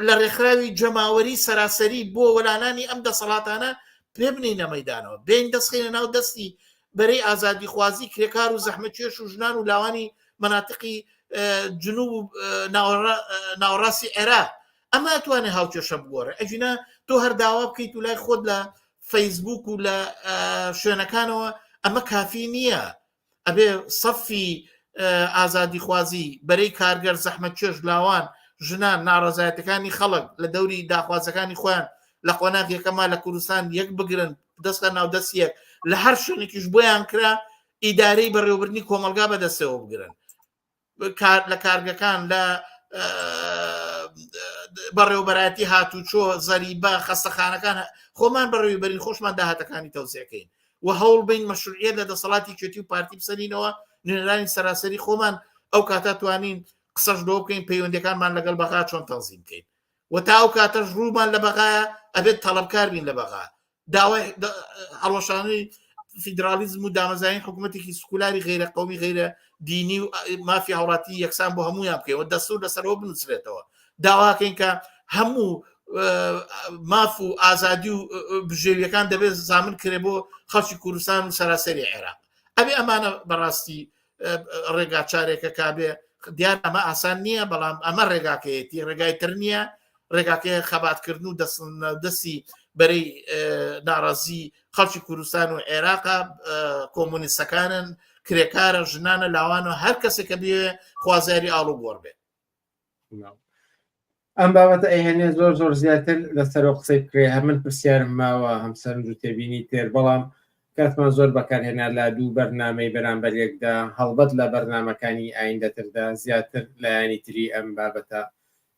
لە ڕێکخراوی جەماوەری سەراسەری بۆ وەلانانی ئەم دەسەڵاتانە پێ بنینە مەیدانەوە، بێین دەست خەینە ناو دەستی بەرەی ئازادیخوازی کرێکار و زەحمەتکێش و ژنان و لاوانی مەناتقی جنوب و ناوەڕاستی عێراق. ئەمە ئەتوانێت هاوکێشە بگۆڕێ. ئەگینا تۆ هەر داوا بکەیت و لای خۆت لە فەیسبوک و لە شوێنەکانەوە ئەمە کافی نییە. ئەبێ سەفی ئازادیخوازی بەرەی کارگەر، زەحمەتکێش، لاوان، ژنان، ناڕەزایەتەکانی خەڵک لە دەوری داخوازەکانی خۆیان لە قۆناغ یەکەما لە کوردستان یەک بگرن، دەستە ناو دەست یەک، لە هەر شوێنێکیش بۆیان کرا ئیدارەی بەڕێوەبردنی کۆمەڵگا بەدەستەوە بگرن، لە کارگەکان، لە بەڕێوەبەرایەتی هاتوچۆ، زەریبە، خەستەخانەکان، خۆمان بەڕێوەبەرین، خۆشمان داهاتەکانی تەوزیعکەین و هەوڵ بین مەشروعیەت لە دەسەڵاتی کێتی و پارتی بسەنینەوە، نوێنەرانی سەراسەری خۆمان. ئەو کاتە توانین قسەش لەوە بکەین پەیوەندەکانمان لەگەڵ بەغا چۆن تەنزیم بکەین و تا ئەو کاتەش ڕوومان لە بەغایە ئەبێت تەڵەبکار بین لە بەغا، داوای هەڵوەشانەوەی فیدرالیزم و دامەزرانی حکوومەتێکی سکولاری غیرە قومی غیرە دینی و مافی هاوڵاتی یەکسان بۆ هەمویان بکەین و دەستور لەسەرەوە بنووسرێتەوە. داواکەین کە هەموو ماف و ئازادی و بژێویەکان دەبێت زامن کرێ بۆ خەڵکی کوردستان و سەراسەری عێراق. ئەبێ ئەمانە بەڕاستی ڕێگا چارێکە کابێ. دیار ئەمە ئاسان نییە، بەڵام ئەمە ڕێگاکەیەتی، ڕێگای تر نییە. ڕێگاکەی خەباتکردن و دەستی بەرەی ناڕازی خەڵکی کوردستان و عێراقا، کۆمۆنیستەکانن، کرێکارە، ژنانە، لاوانە، هەر کەسێک کە بێ خوازیاری ئاڵوگۆڕ بێ. ئەم بابەتە ئەیهێنێ زۆر زۆر زیاتر لەسەرەوە قسەی بکرێ، هەم من پرسیارم ماوە هەم سەرنج و تێبینی تر، بەڵام کاتمان زۆر بەکارهێنا لە دوو بەرنامەی بەرامبەر یەکدا، هەڵبەت لە بەرنامەکانی ئایندەتردا زیاتر لایەنی تری ئەم بابەتە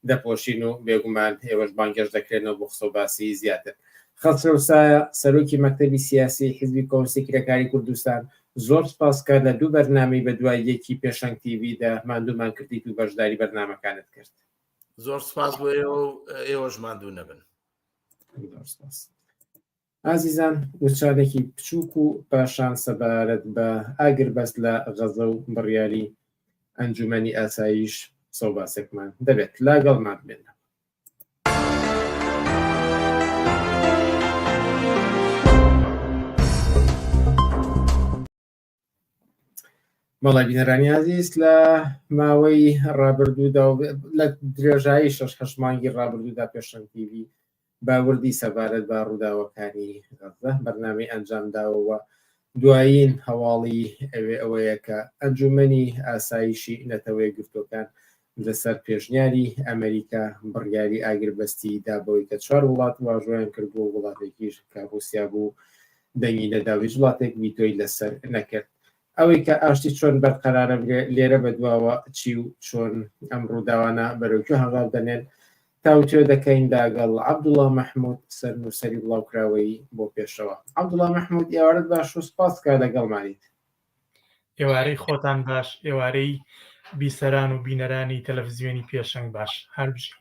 دەپۆشین و بێگومان ئێوەش بانگهێشت دەکرێنەوە بۆ قسە و باسی زیاتر. خەسرەو سایە، سەرۆکی مەکتەبی سیاسی حیزبی کۆمۆنیستی کرێکاری کوردستان، زۆر سوپاس کە لە دوو بەرنامەی بەدوای یەکی پێشەنگ تیڤی دا ماندوومان کردیت و بەشداری بەرنامەکانت کرد. زۆر سوپاس بۆ ئێوە و ئێوەش ماندوو نەبن. زۆر سوپاس. ئازیزان وچانێکی بچووک و پاشان سەبارەت بە ئاگربەست لە غەزە و بڕیاری ئەنجومەنی ئاسایش قسە و باسێکمان دەبێت. لاگەڵمان بمێننەوە. بەڵێ بینەرانی ئازیز لە ماوەی ڕابردوودا و لە درێژایی شەش هەشت مانگی ڕابردوودا پێشەنگ تیڤی بە وردی سەبارەت بە ڕووداوەکانی غەززە بەرنامەی ئەنجام داوە و دوایین هەواڵی ئەوێ ئەوەیە کە ئەنجوومەنی ئاسایشی نەتەوە یەکگرتووەکان لەسەر پێشنیاری ئەمریکا بڕیاری ئاگربەستی دا بەوەی کە چوار وڵات واژۆیان کردووە و وڵاتێکیش کە ڕووسیا بوو دەنگی نەدا و هیچ وڵاتێک ڤیتۆی لەسەر نەکرد. ئەوەی کە ئاشتی چۆن بەرقەرارە بگرێ لێرە بەدواوە چی و چۆن ئەم ڕووداوانە بەرەو کوێ هەنگاو دەنێن تاوتوێ دەکەین لاگەڵ عەبدوڵا مەحمود سەرنووسەری بڵاوکراوەی بۆ پێشەوە. عەبدوڵا مەحمود ئێوارەت باش و سپاس کە لەگەڵمانیت. ئێوارەی خۆتان باش، ئێوارەی بیسەران و بینەرانی تەلەفزیۆنی پێشەنگ باش. هەر بژین.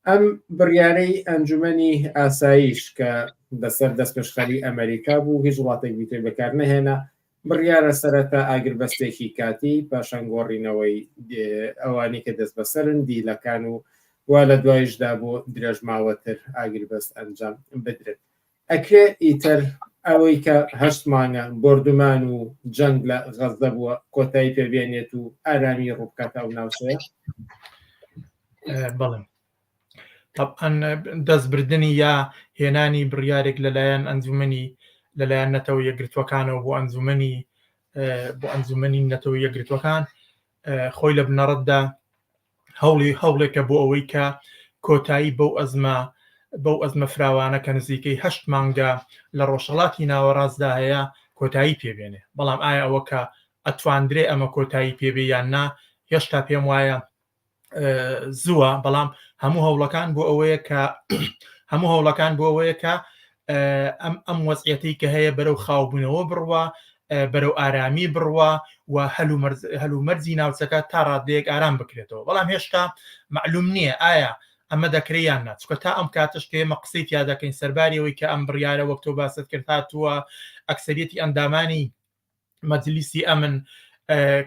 ئەم بڕیارەی ئەنجومەنی ئاسایش کە لەسەر دەستپێشخەری ئەمەریکا بوو، هیچ وڵاتێک ڤیتۆی بەکار نەهێنا، بڕیارە سەرەتا ئاگربەستێکی کاتی، پاشان گۆڕینەوەی ئەوانەی کە دەستبەسەرن، دیلەکان و وا لە دوایشدا بۆ درێژماوەتر ئاگربەست ئەنجام بدرێت. ئەکرێ ئیتر ئەوەی کە هەشت مانگە بۆردومان و جەنگ لە غەززە بووە کۆتایی پێ بێنێت و ئارامی ڕووبکاتە ئەو ناوچەیە؟ بەڵێ طبعا دەستبردنی یا هێنانی بڕیارێک لەلایەن ئەنجومەنی لەلایەن نەتەوە یەکگرتووەکانەوە بۆ ئەنجومەنی بۆ ئەنجومەنی نەتەوە یەکگرتووەکان خۆی لە بنەڕەتدا هەوڵی هەوڵێکە بۆ ئەوەی کە کۆتایی بەو ئەزمە بەو ئەزمە فراوانە کە نزیکەی هەشت مانگە لە ڕۆژهەڵاتی ناوەڕاستدا هەیە کۆتایی پێبێنێ بەڵام ئایا ئەوە کە ئەتواندرێ ئەمە کۆتایی پێبێ یان نا هێشتا پێم وایە زووە بەڵام هەموو هەوڵەکان بۆ ئەوەیە کە هەموو هەوڵەکان بۆ ئەوەیە کە ئەم ئەم وەزعەتی کە هەیە بەرەو خاوبوونەوە بڕوا بەرەو ئارامی بڕوا و هەلومەرجی ناوچەکە تا ڕادەیەک ئارام بکرێتەوە بەڵام هێشتا معلوم نییە ئایا ئەمە دەکرێت یان نا چکە تا ئەم کاتش کە ئێمە قسەی تیا دەکەین سەرباری ئەوەی کە ئەم بڕیارە وەک تۆ باست کرد هاتووە ئەکسەریەتی ئەندامانی مەجلیسی ئەمن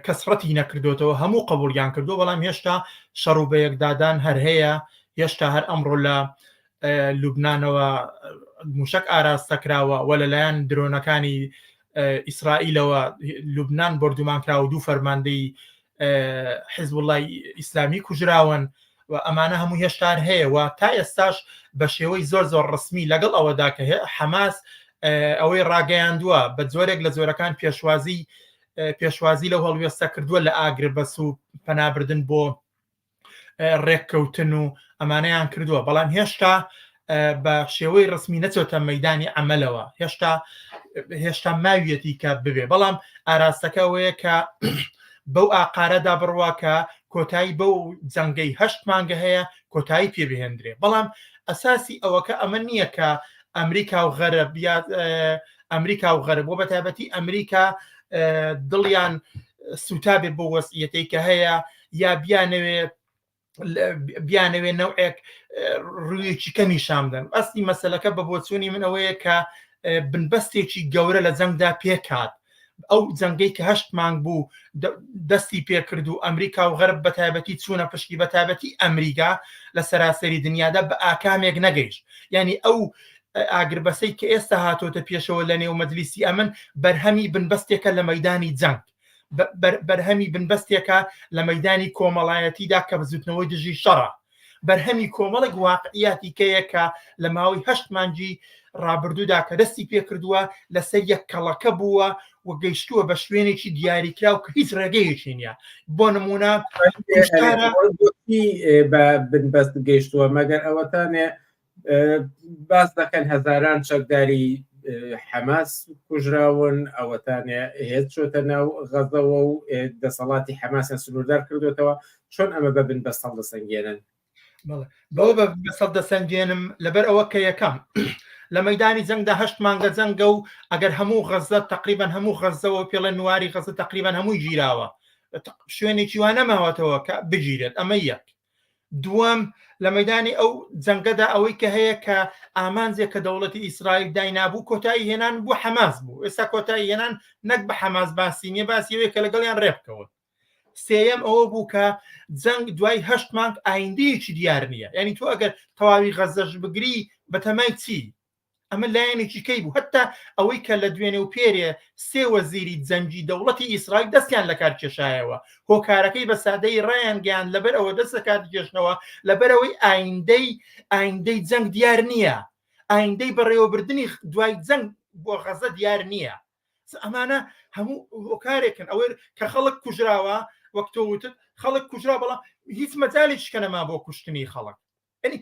کەس ڕەتی نەکردوتەوە هەموو قبولیان کردو بەڵام هێشتا شەڕ و بەیەکدادان هەر هەیە هێشتا هەر ئەمڕۆ لە لوبناانەوە موشک ئاراستە کراوە و لەلایەن درۆنەکانی ئیسرائیلەوە لوبناان بردومان کرا و دوو فەرماندەی حزبوڵای ئیسلامی کوژراون و ئەمانە هەموو هێشتار هەیە و تا ئێستاش بە شێوەی زۆر زۆر ڕسمی لەگەڵ ئەوەدا کە حەماس ئەوەی ڕاگەیاندووە بە جۆرێک لە جۆرەکان پێشوازی پێشوازی لەو هەڵوێستە کردووە لە ئاگربەس و پەنابردن بۆ ڕێککەوتن و ئەمانەیان کردووە بەڵام هێشتا بە شێوەی ڕسمی نەچۆتە مەدانی عملەوە هێشتا هێشتا ماویەتی کە ببێ بەڵام ئاراستەکە ئەوەیە کە بەو ئاقارەدا بڕوا کە کۆتایی بەو جەنگەی هەشت مانگە هەیە کۆتایی پێ بهێندرێ بەڵام ئەساسی ئەوەکە ئەمە نییە کە ئەمریکا و غەرب یا ئەمریکا و غەرب بۆ بەتایبەتی ئەمریکا دڵیان سووتابێ بۆ وەسیەتەی کە هەیە یا بیانەوێ بیانەوێ نەوعێک ڕوویەکی کە نیشان بدەن ئەسلی مەسلەکە بە بۆچوونی من ئەوەیە کە بنبەستێکی گەورە لە جەنگدا پێکات ئەو جەنگەی کە هەشت مانگ بوو دەستی پێکرد و ئەمریکا و غەرب بەتایبەتی چوونە پشتی بەتایبەتی ئەمریکا لە سەراسەری دنیادا بە ئاکامێک نەگەیشت یعنی ئەو ئاگربەسەی کە ئێستا هاتۆتە پێشەوە لە نێو مەجلیسی ئەمن بەرهەمی بنبەستێکە لە مەدانی جەنگ بەرهەمی بنبەستێکە لە مەدانی کۆمەڵایەتیدا کە بزوتنەوەی دژی شەڕە بەرهەمی کۆمەڵێک واقعیاتی کەیە کە لە ماوەی هەشت مانگی ڕابردوودا کە دەستی پێکردووە لەسەر یەک کەڵەکە بووە و گەیشتووە بە شوێنێکی دیاریکراو کە هیچ ڕێگەیەکی نییە بۆ نمونە بە بنبەست گەیشتووە مەگەر ئەوەتانێ باس دەکەن هەزاران چەکداری حەماس کوژراون ئەوەتانێ هێز چۆتە ناو غەزەوە و دەسەڵاتی حەماسیان سنووردار کردوێتەوە چۆن ئەمە بە بن بەست هەڵدەسەنگێنن بەوە بە بەسەڵ دەسەنگێنم لەبەر ئەوە کە یەکەم لە مەدانی جەنگدا هەشت مانگە جەنگە و ئەگەر هەموو غەزە تقریبان هەموو غەزەوە پێڵێ نواری غەزە تقریبان هەمووی گیراوە شوێنێکی وا نەماوەتەوە کە بگیرێت ئەمە یەک دووەم، لە مەیدانی ئەو جەنگەدا ئەوەی کە هەیە کە ئامانجێک کە دەوڵەتی ئیسرائیل داینابوو کۆتایی هێنان بۆ حەماس بوو، ئێستا کۆتایی هێنان نەک بە حەماس باسی نییە، باسی ئەوەیە کە لەگەڵیان ڕێبکەون. سێیەم ئەوە بوو کە جەنگ دوای هەشت مانگ ئایندەیەکی دیار نییە، یانی تۆ ئەگەر تەواوی غەزەش بگری بەتەمای چی؟ ئەمە لایەنێکی کەی بوو هەتا ئەوەی کە لە دوێنێ و پێرێ سێ وەزیری جەنگی دەوڵەتی ئیسرائیل دەستیان لەکار کێشایەوە هۆکارەکەی بە سادەی ڕایانگەیاند لەبەر ئەوە دەست لەکار دکێشنەوە لەبەرئەوەی ئایندەی ئایندەی جەنگ دیار نییە ئایندەی بەڕێوەبردنی دوای جەنگ بۆ غەزە دیار نییە ئەمانە هەموو هۆکارێکن ئەوەی کە خەڵک کوژراوە وەک تۆ وتت خەڵک کوژرا بەڵام هیچ مەجالێکی کە نەما بۆ کوشتنی خەڵک یعنی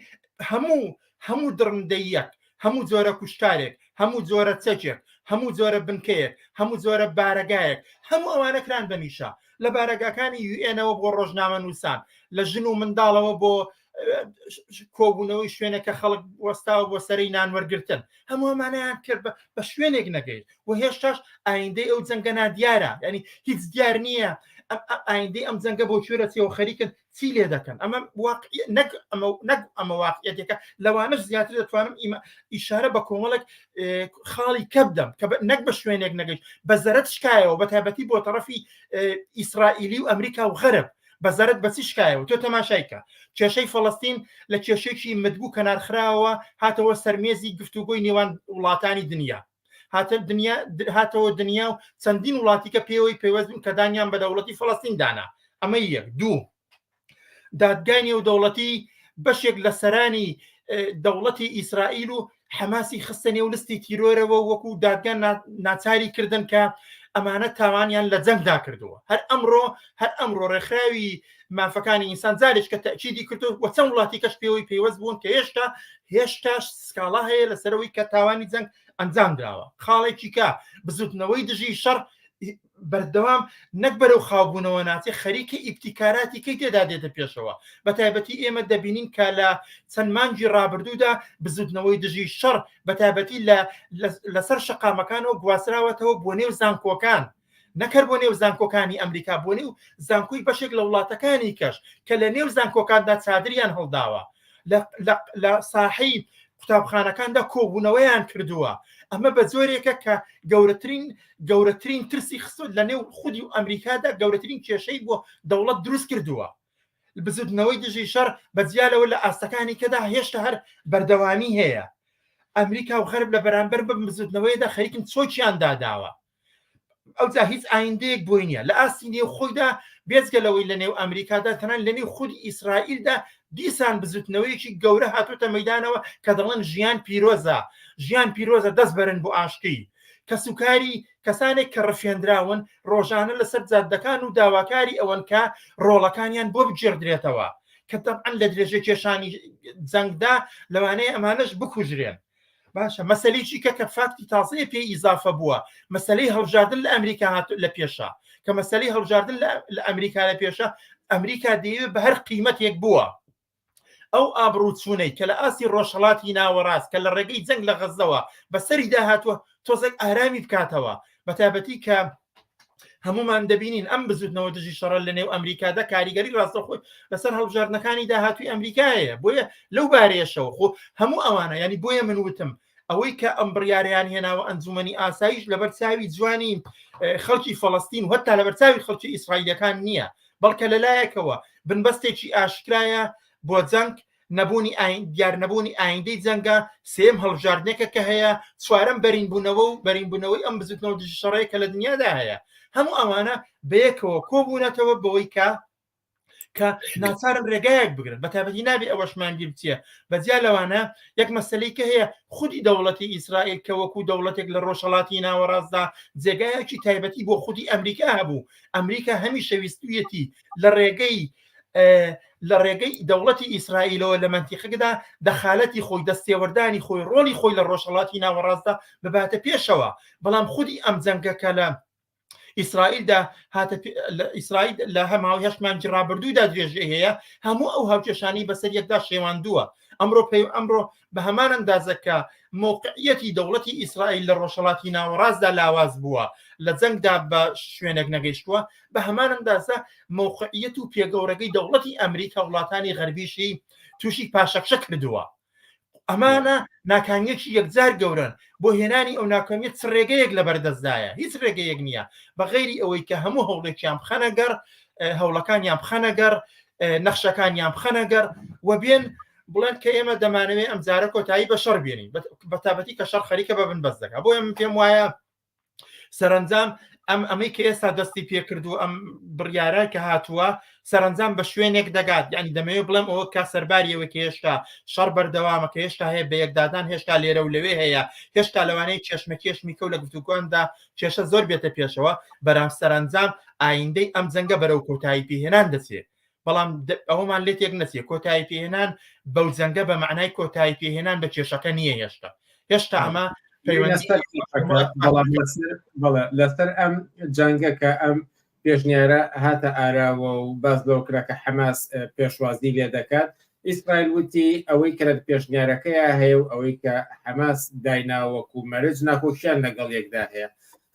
هەموو هەموو دڕندەیەک هەموو جۆرە کوشتارێک هەموو جۆرە چەکێک هەموو جۆرە بنکەیەک هەموو جۆرە بارەگایەک هەموو ئەوانە کران بە نیشە لە بارەگاکانی یوئێنەوە بۆ ڕۆژنامە نووسان لە ژن و منداڵەوە بۆ کۆبوونەوەی شوێنەکە خەڵک وەستاوە بۆ سەری نان وەرگتن هەموو ئەمانیان کرد بە شوێنێک نەگەیت و هێشتاش ئایندەی ئەو جەنگە نادیارە ینی هیچ دیار نییە ئایندەی ئەم جەنگە بۆ کوێرە چێەوە خەریکن چی لێ دەکەن ئەمە واقعی نەک ئەمە نەک ئەمە واقعیەتێکە لەوانەش زیاتر دەتوانم ئیمە ئیشارە بە کۆمەڵێک خاڵی کە بدەم کە نەک بە شوێنێک نەگەیشت بە زەرەت شکایەوە بە تایبەتی بۆ تەڕەفی ئیسرائیلی و ئەمریکا و غەرب بە زەرەت بەچی شکایەوە تۆ تەماشای کە کێشەی فەڵەستین لە کێشێکی مدبوو کەنارخراوە هاتەوە سەرمێزی گفتوگۆی نێوان وڵاتانی دنیا هاتە دنیا هاتەوە دنیا و چەندین وڵاتی کە پێوەی پەیوەست بوون کە دانیان بە دەوڵەتی فەڵەستین دانا ئەمە یەک دوو دادگای نێودەوڵەتی بەشێک لە سەرانی دەوڵەتی ئیسرائیل و حەماسی خستە نێو لستی تیرۆرەوە وەکو دادگا ناچاری کردن کە ئەمانە تاوانیان لە جەنگدا کردووە هەر ئەمڕۆ هەر ئەمڕۆ ڕێکخراوی مافەکانی ئینسان جارێک کە تەئکیدی کردو و چەند وڵاتی کەش پێوەی پەیوەست بوون کە هێشتا هێشتاش سکاڵا هەیە لەسەرەوەی کە تاوانی جەنگ ئەنجام دراوە خاڵێکی کە بزوتنەوەی دژی شەڕ بەردەوام نەک بەرەو خاوبوونەوە ناچێ خەریکە ئیبتیکاراتی کەی تێدا دێتە پێشەوە بە تایبەتی ئێمە دەبینین کە لە چەند مانگی ڕابردوودا بزوتنەوەی دژی شەڕ بە تایبەتی لە لەسەر شەقامەکانەوە گواستراوەتەوە بۆ نێو زانکۆکان نەکەر بۆ نێو زانکۆکانی ئەمریکا بۆ نێو زانکۆی بەشێک لە وڵاتەکانی کەش کە لە نێو زانکۆکاندا چادریان هەڵداوە لە ساحەی قوتابخانەکاندا کۆبوونەوەیان کردووە ئەمە بە جۆرێکە کە گەورەترین گەورەترین ترسی خستوت لە نێو خودی و ئەمریکادا گەورەترین کێشەی بۆ دەوڵەت دروست کردووە بزوتنەوەی دژی شەڕ بە جیا لەوە لە ئاستەکانی کەدا هێشتا هەر بەردەوامی هەیە ئەمریکا و غەرب لە بەرامبەر بە بزوتنەوەیدا خەریکن چۆکیان داداوە ئەوجا هیچ ئایندەیەک بۆی نییە لە ئاستی نێو خۆیدا بێجگە لەوەی لە نێو ئەمریکادا تەنان لە نێو خودی ئیسرائیلدا دیسان بزوتنەوەیەکی گەورە هاتوتە مەدانەوە کە دەڵێن ژیان پیرۆزە ژیان پیرۆزە دەست بەرن بۆ ئاشتی کەسوکاری کەسانێک کە ڕفێندراون ڕۆژانە لەسەر جادەکان و داواکاری ئەوەن کە ڕۆڵەکانیان بۆ بگێڕدرێتەوە کە تەبعەن لە درێژە کێشانی جەنگدا لەوانەیە ئەمانەش بکوژرێن باشە مەسەلەی چیکە کە فاکتی تازەیە پێی ئیزافە بووە مەسەلەی هەڵبژاردن لە ئەمریکا هات لە پێشە کە مەسەلەی هەڵبژاردن لە ئەمریکا لە پێشە ئەمریکا دەیەوێت بە هەر قیمەتێک بووە ئەو ئابڕووچوونەی کە لە ئاستی ڕۆژهەڵاتی ناوەڕاست کە لە ڕێگەی جەنگ لە غەزەوە بەسەریدا هاتووە تۆزێک ئارامی بکاتەوە بەتابەتی کە هەمومان دەبینین ئەم بزوتنەوە دژی شەڕە لە نێو ئەمریکادا کاریگەری ڕاستەخۆی لەسەر هەڵبژاردنەکانی داهاتوی ئەمریکایە بۆیە لەو بارەیەشەوە خۆ هەموو ئەوانە ینی بۆیە من وتم ئەوەی کە ئەم بڕیاریان هێناوە ئەنجومەنی ئاسایش لەبەر چاوی جوانی خەڵکی فەڵستین و هەتا لەبەر چاوی خەڵکی ئیسرائیلەکان نییە بەڵکە لەلایەکەوە بنبەستێکی ئاشکرایە بۆ جەنگ نەبوونی ئاین دیار نەبوونی ئایندەی جەنگە سێم هەڵبژاردنێکە کە هەیە چوارەم بەرینبوونەوە و بەرینبوونەوەی ئەم بزوتنەوە دژی شەڕەیە کە لە دنیادا هەیە هەموو ئەوانە بەیەکەوە کۆبوونەتەوە بەوەی کە کە ناچارن ڕێگایەک بگرن بە تایبەتی نابێ ئەوەشمان بیر بچێ بەجیا لەوانە یەک مەسلەی کە هەیە خودی دەوڵەتی ئیسرائیل کە وەکو دەوڵەتێک لە ڕۆژهەڵاتی ناوەڕاستدا جێگایەکی تایبەتی بۆ خودی ئەمریکا هەبوو ئەمریکا هەمیشە ویستویەتی لە ڕێگەی لە ڕێگەی دەوڵەتی ئیسرائیلەوە لە مەنتیقەکەدا دەخالەتی خۆی دەستێوەردانی خۆی ڕۆڵی خۆی لە ڕۆژهەڵاتی ناوەڕاستدا بباتە پێشەوە بەڵام خودی ئەم جەنگە کە لە ئیسرائیلدا هاتە ئیسرائیل لە هەماوی هەشت مانگی ڕابردوودا درێژەی هەیە هەموو ئەو هاوکێشانی بەسەر یەکدا شێواندووە ئەمڕۆ پێ ئەمڕۆ بە هەمان ئەندازە کە مەوقعیەتی دەوڵەتی ئیسرائیل لە ڕۆژهەڵاتی ناوەڕاستدا لاواز بووە لە جەنگدا بە شوێنێک نەگەیشتووە بە هەمان ئەندازە مەوقعیەت و پێگەورەگەی دەوڵەتی ئەمریکا وڵاتانی غەربیشی تووشی پاشەکشە کردووە ئەمانە ناکامیەکی یەکجار گەورەن بۆ هێنانی ئەو ناکامیە چ ڕێگەیەک لە بەردەستدایە هیچ ڕێگەیەک نییە بە غەیری ئەوەی کە هەموو هەوڵێکیان بخەنە گەڕ هەوڵەکانیان بخەنە گەڕ نەخشەکانیان بخەنە گەڕ و بێن. بڵێن کە ئێمە دەمانەوێت ئەم جارە کۆتایی بە شەڕ بێنین بەتابەتی کە شەڕ خەریکە بە بن بەس دەکا بۆیە من پێم وایە سەرنجام ئەم ئەمەی کە ئێستا دەستی پێکرد و ئەم بڕیارە کە هاتووە سەرنجام بە شوێنێک دەگات یعنی دەمەوێت بڵێم ئەوە کە سەرباری ئەوە کە هێشتا شەڕ بەردەوامە کە هێشتا هەیە بە یەکدادان هێشتا لێرە و لەوێ هەیە هێشتا لەوانەیە کێشمە کێشمی کەو لە گفتوگۆاندا کێشە زۆر بێتە پێشەوە بەرام سەرنجام ئایندەی ئەم جەنگە بەرەو کۆتایی پێهێنان دەچێت بەڵام ئەوەمان لێ تێک نەچێ کۆتایی پێهێنان بەو جەنگە بە معنای کۆتایی پێهێنان بە کێشەکە نییە هێشتا هێشتا ئەمە لەسەر ئەم جەنگە کە ئەم پێشنیارە هاتە ئاراوە و باس لەوە کرا کە حەماس پێشوازی لێ دەکات ئیسرائیل وتی ئەوەی کە لە پێشنیارەکەیا هەیە و ئەوەی کە حەماس دایناوەکو مەرج ناکۆکیان لەگەڵ یەکدا هەیە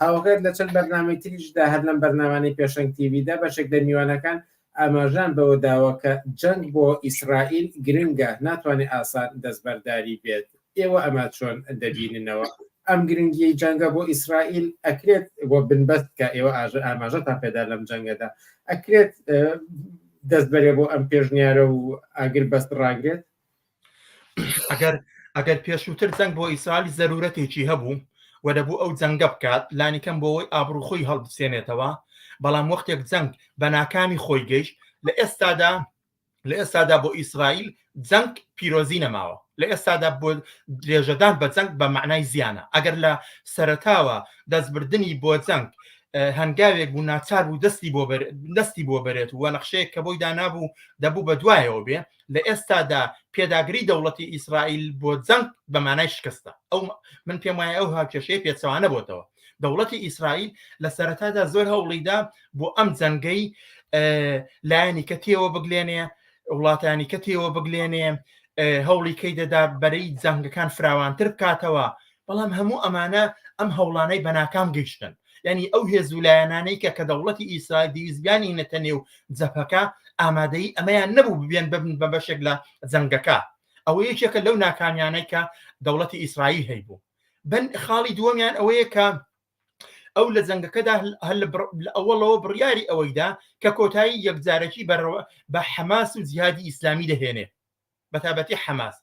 هاوکات لە چەند بەرنامەی تریشدا هەر لەم بەرنامانەی پێشەنگ تیڤیدا بەشێک لە میوانەکان ئاماژان بەوە داوە کە جەنگ بۆ ئیسرائیل گرنگە ناتوانێت ئاسان دەستبەرداری بێت ئێوە ئەمە چۆن دەبیننەوە ئەم گرنگیەی جەنگە بۆ ئیسرائیل ئەکرێت بۆ بنبەست کە ئێوە ئاماژەتان پێدا لەم جەنگەدا ئەکرێت دەست بەرێ بۆ ئەم پێشنیارە و ئاگر بەست ڕاگرێت؟ ئەگەر ئەگەر پێشووتر جەنگ بۆ ئیسرائیل زەرورەتێکی هەبوو و دەبوو ئەو جەنگە بکات لانیکەم بۆ ئەوەی ئابڕوو خۆی هەڵبسێنێتەوە بەڵام وەختێک جەنگ بە ناکامی خۆی گەیشت لە ئێستادا لە ئێستادا بۆ ئیسرائیل جەنگ پیرۆزی نەماوە لە ئێستادا بۆ درێژەدان بە جەنگ بە معنای زیانە ئەگەر لە سەرەتاوە دەستبردنی بۆ جەنگ هەنگاوێک بوو ناچار بوو دەستی بۆ دەستی بۆ بەرێت و نەخشەیەک کە بۆی دانابوو دەبوو بە دوایەوە بێ لە ئێستادا پێداگری دەوڵەتی ئیسرائیل بۆ جەنگ بە مانای شکستە ئەو من پێم وایە ئەو هاوکێشەیە پێچەوانە بۆتەوە دەوڵەتی ئیسرائیل لە سەرەتادا زۆر هەوڵیدا بۆ ئەم جەنگەی لایەنی کە تێوە بگلێنێ وڵاتانی کە تێوە بگلێنێ هەوڵی کەی دەدا بەرەی جەنگەکان فراوانتر بکاتەوە بەڵام هەموو ئەمانە ئەم هەوڵانەی بەناکام گەیشتن یعنی ئەو هێز و لایەنانەی کە کە دەوڵەتی ئیسرائیل دەویست بیانینەتە نێو جەپەکە ئامادەی ئەمەیان نەبوو ببێن ببن بە بەشێک لە جەنگەکە ئەوە یەکێکە لەو ناکامیانەی کە دەوڵەتی ئیسرائیل هەیبوو بن خاڵی دووەمیان ئەوەیە کە ئەو لە جەنگەکەدا هەر لە ئەوەڵەوە بڕیاری ئەوەیدا کە کۆتایی یەکجارەکی بەرەوە بە حەماس و جیهادی ئیسلامی دەهێنێ بەتابەتی حەماس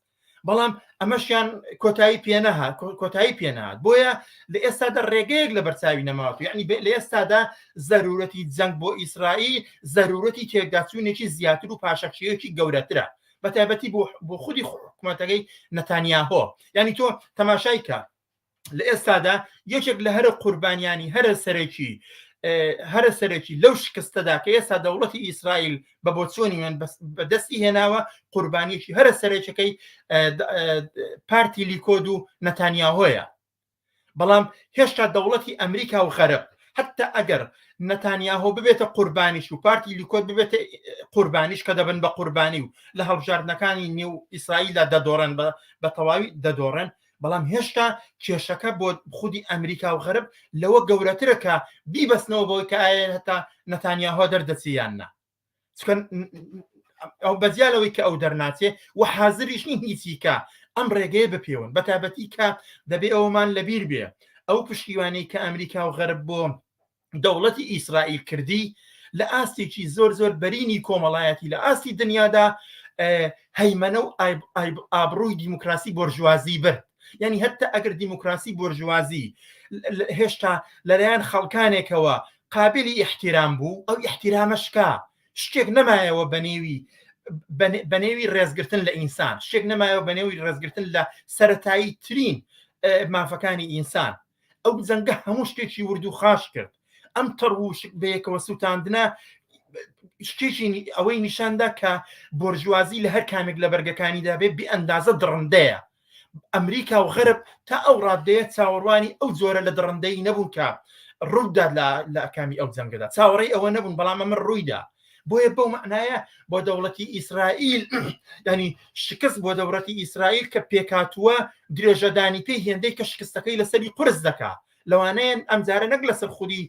بەڵام ئەمەشیان کۆتایی پێنەهات کۆتایی پێنات بۆیە لە ئێستادا ڕێگەیەک لە بەرچاوی نەماوە یعنی لە ئێستادا زەرورەتی جەنگ بۆ ئیسرائیل زەرورەتی تێکداچوونێکی زیاتر و پاشەکشەیەکی گەورەترە بەتایبەتی بۆ خودی حکوومەتەکەی نەتانیاهۆ یعنی تۆ تەماشای کە لە ئێستادا یەکێک لە هەرە قوربانیانی هەرە سەرەکی هەرە سەرەکی لەو شکستەدا کە ئێستا دەوڵەتی ئیسرائیل بە بۆچۆنی من بەدەستی هێناوە قوربانیەکی هەرە سەرەکەکەی پارتی لیکۆد و نەتانیاهۆیە بەڵام هێشتا دەوڵەتی ئەمریکا و غەرب حتا ئەگەر نەتانیاهۆ ببێتە قوربانیش و پارتی لیکۆد ببێتە قوربانیش کە دەبن بە قوربانی و لە هەڵبژاردنەکانی نێو ئیسرائیلدا دەدۆڕێن بە تەواوی دەدۆڕێن بەڵام هێشتا کێشەکە بۆ خودی ئەمریکا و غەرب لەوە گەورەترە کە بیبەستنەوە بەوەی کە ئایا هەتا نەتانیاهۆ دەردەچێ یان نا چکە ئەو بەجیا لەوەی کە ئەو دەرناچێ و حاضریش نین هیچی کە ئەم ڕێگەیە بپێون بە تایبەتی کە دەبێ ئەومان لەبیر بێ ئەو پشتیوانەی کە ئەمریکا و غەرب بۆ دەوڵەتی ئیسرائیل کردی لە ئاستێکی زۆر زۆر بەرینی کۆمەڵایەتی لە ئاستی دنیادا هەیمەنە و ئابڕووی دیموکراسی بۆرژوازی برد یعنی هەتا ئەگەر دیموکراسی بۆرژوازی هێشتا لەلایەن خەڵکانێکەوە قابلی ئیحتیرام بوو ئەو ئیحتیرامە شکا شتێک نەمایەوە بەنێوی بەنێوی ڕێزگرتن لە ئینسان شتێک نەمایەوە بەنێوی ڕێزگرتن لە سەتایی ترین مافەکانی ئینسان ئەو جەنگە هەموو شتێکی ورد و خاش کرد ئەم تەڕ و شک بەیەکەوە سووتاندنە شتێکی ئەوەی نیشاندا کە بۆرژوازی لە هەر کامێک لە بەرگەکانیدا بێ بێ ئەندازە دڕندەیە ئەمریکا و غەرب تا ئەو ڕادەیە چاوەڕوانی ئەو جۆرە لە دڕندەی نەبوون کە ڕوودا لە ئەکامی ئەو جەنگەدا چاوەڕێی ئەوە نەبوون بەڵام ئەمە ڕوویدا بۆیە بەو مەعنایە بۆ دەوڵەتی ئیسرائیل ینی شکست بۆ دەوڵەتی ئیسرائیل کە پێکاتووە درێژەدانی پێی هێندەی کە شکستەکەی لەسەری قرس دەکا لەوانەیە ئەمجارە نەک لەسەر خودی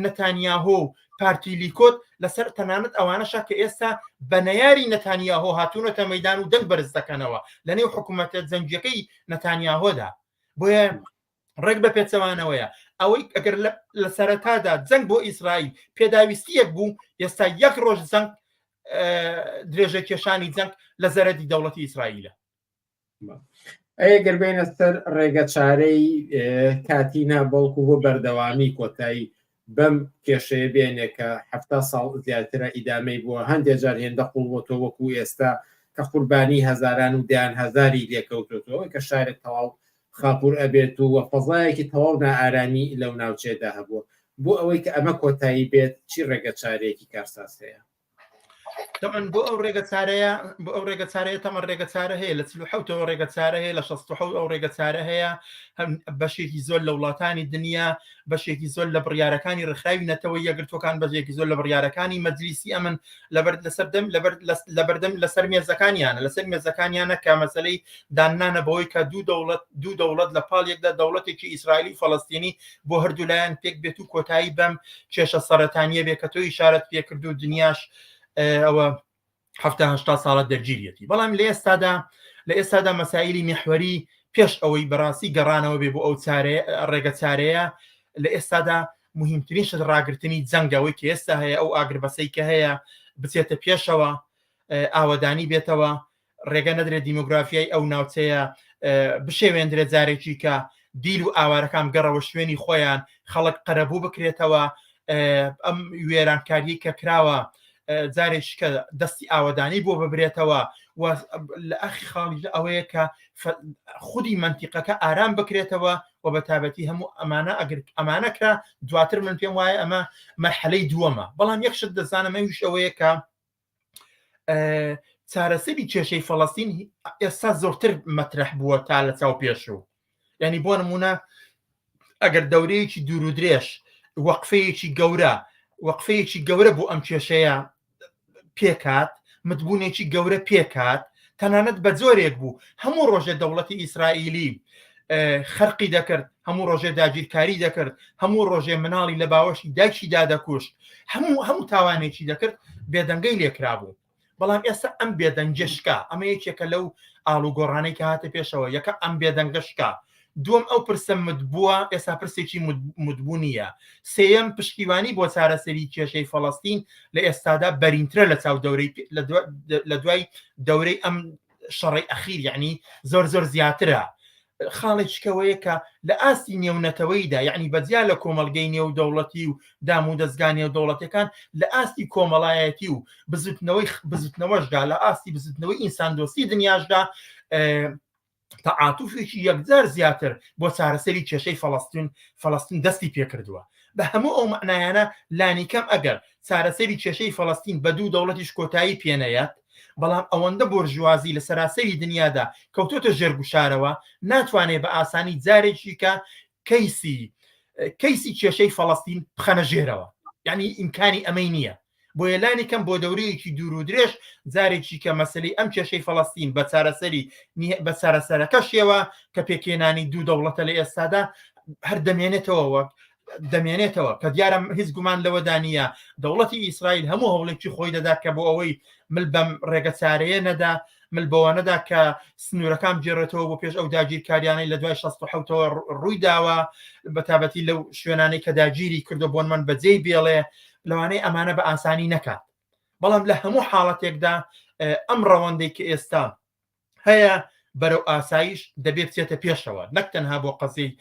نەتانیاهۆ و پارتی لیکۆت لەسەر تەنانەت ئەوانەشە کە ئێستا بە نەیاری نەتانیاهۆ هاتوونەتە مەدان و دەنگ بەرز دەکەنەوە لە نێو حکوومەتە جەنگیەکەی نەتانیاهۆدا بۆیە ڕێک بە پێچەوانەوەیە ئەوەی ئەگەر لە سەرەتادا جەنگ بۆ ئیسرائیل پێداویستیەک بوو ئێستا یەک ڕۆژ جەنگ درێژە کێشانی جەنگ لە زەرەدی دەوڵەتی ئیسرائیلە. ئەی گەر بێینە سەر ڕێگە چارەی کاتی نا بەڵکو بۆ بەردەوامی کۆتایی بەم کێشەیە بێنێ کە حەفتا ساڵ زیاترە ئیدامەی بووە هەندێ جار هێندە قوڵ بۆتەوە وەکو ئێستا کە قوربانی هەزاران و دەیان هەزاری لێکەوتۆتەوە کە شارێک تەواو خاپور ئەبێت و وە فەزایەکی تەواو نائارامی لەو ناوچەیەدا هەبووە بۆ ئەوەی کە ئەمە کۆتایی بێت چی ڕێگە چارەیەکی کارساز هەیە؟ تەمەن بۆ ئەو ڕێگە چارەیە بۆ ئەو ڕێگە چارەیە تەمە ڕێگە چارە هەیە لە 1970ەوە ڕێگە چارە هەیە لە 16 ئەو ڕێگە چارە هەیە هەم بەشێکی زۆر لە وڵاتانی دنیا بەشێکی زۆر لە بڕیارەکانی ڕێکخراوی نەتەوە یەکگرتوەکان بەشێکی زۆر لە بڕیارەکانی مەجلیسی ئەمن لەبەر لەسەر دەم لەبەر لەبەردەم لەسەر مێزەکانیانە لەسەر مێزەکانیانە کە مەسلەی داننانە بەوەی کە دوو دەوڵەت دوو دەوڵەت لە پاڵ یەکدا دەوڵەتێکی ئیسرائیلی و فەڵەستینی بۆ هەردوو لایەن پێک بێت و کۆتایی بەم کێشە سەرەتانیە بێ کە تۆ ئیشارەت پێکرد و دنیاش ئەوە هەفتا ساڵە دەرگیریەتی بەڵام لە ئێستادا لە ئێستادا مەسایلی میحوەری پێش ئەوەی بەڕاستی گەڕانەوە بێ بۆ ئەو چارەیە ڕێگە چارەیە لە ئێستادا مهمترین شت ڕاگرتنی جەنگەوەی کە ئێستا هەیە ئەو ئاگربەسەی کە هەیە بچێتە پێشەوە ئاوەدانی بێتەوە ڕێگە نەدرێت دیمۆگرافیای ئەو ناوچەیە بشێوێندرێت جارێکی کە دیل و ئاوارەکان بگەڕەوە شوێنی خۆیان خەڵک قەرەبوو بکرێتەوە ئەم وێرانکاریی کە کراوە جارێکی کە دەستی ئاوەدانی بۆ ببرێتەوە و لە ئەخی خاڵی ئەوەیە کە خودی منتیقەکە ئارام بکرێتەوە و بە تابەتی هەموو ئەمانە ئەگەر ئەمانە کرا دواتر من پێم وایە ئەمە مەرحەلەی دووەمە بەڵام یەک شت دەزانم ئەویش ئەوەیە کە چارەسەری کێشەی فەڵەستین ئێستا زۆرتر مەترح بووە تا لە چاو پێشوو ینی بۆ نمونە ئەگەر دەورەیەکی دوور و درێژ وەقفەیەکی گەورە وەقفەیەکی گەورە بۆ ئەم کێشەیە پێکات متبوونێکی گەورە پێکات تەنانەت بە جۆرێک بوو هەموو ڕۆژێ دەوڵەتی ئیسرائیلی خەرقی دەکرد هەموو ڕۆژێ داگیرکاری دەکرد هەموو ڕۆژێ مناڵی لە باوەشی دایکیدا دەکوشت هەموو هەموو تاوانێکی دەکرد بێدەنگەی لێکرابوو بەڵام ئێستا ئەم بێدەنگە شکا ئەمە یەکێکە لەو ئاڵوگۆڕانەی کە هاتە پێشەوە یەکە ئەم بێدەنگە شکا دووەم ئەو پرسە متبووە ئێستا پرسێکی متبوو نییە سێیەم پشتیوانی بۆ چارەسەری کێشەی فەڵەستین لە ئێستادا بەرینترە لە چاو دەورەی لە دوای دەورەی ئەم شەڕی ئەخیر یعنی زۆر زۆر زیاترە خاڵێکیکەوەیە کە لە ئاستی نێونەتەوەیدا یعنی بەجیا لە کۆمەڵگەی نێودەوڵەتی و دام و دەستگا نێودەوڵەتەکان لە ئاستی کۆمەڵایەتی و بزوتنەوەی بزوتنەوەشدا لە ئاستی بزوتنەوەی ئینساندۆستی دنیاشدا تەعاتوفێکی یەکجار زیاتر بۆ چارەسەری کێشەی فەڵەستین فەڵەستین دەستی پێکردووە بە هەموو ئەو مەعنایانە لانیکەم ئەگەر چارەسەری کێشەی فەڵەستین بە دوو دەوڵەتیش کۆتایی پێنەیەت بەڵام ئەوەندە بۆرژوازی لە سەراسەری دنیادا کەوتۆتە ژێر گوشارەوە ناتوانێت بە ئاسانی جارێکی کە کەیسی کەیسی کێشەی فەڵەستین بخەنە ژێرەوە یعنی ئیمکانی ئەمەی نییە بۆیە لانی کەم بۆ دەورەیەکی دوور و درێژ جارێکی کە مەسەلەی ئەم کێشەی فەڵەستین بە چارەسەری بە چارەسەرەکەشیەوە کە پێکهێنانی دوو دەوڵەتە لە ئێستادا هەر دەمێنێتەوە وەک دەمێنێتەوە کە دیارە هیچ گومان لەوەدا نییە دەوڵەتی ئیسرائیل هەموو هەوڵێکی خۆی دەدا کە بۆ ئەوەی مل بەم ڕێگە چارەیە نەدا مل بەوە نەدا کە سنوورەکان بگێڕێتەوە بۆ پێش ئەو داگیرکاریانەی لە دوای 16ەوە ڕووی داوە بە تابەتی لەو شوێنانەی کە داگیری کردو بۆن من بەجێی بێڵێ لەوانەیە ئەمانە بە ئاسانی نەکات بەڵام لە هەموو حاڵەتێکدا ئەم ڕەوەندەی کە ئێستا هەیە بەرەو ئاسایش دەبێت بچێتە پێشەوە نەک تەنها بۆ قەزیەی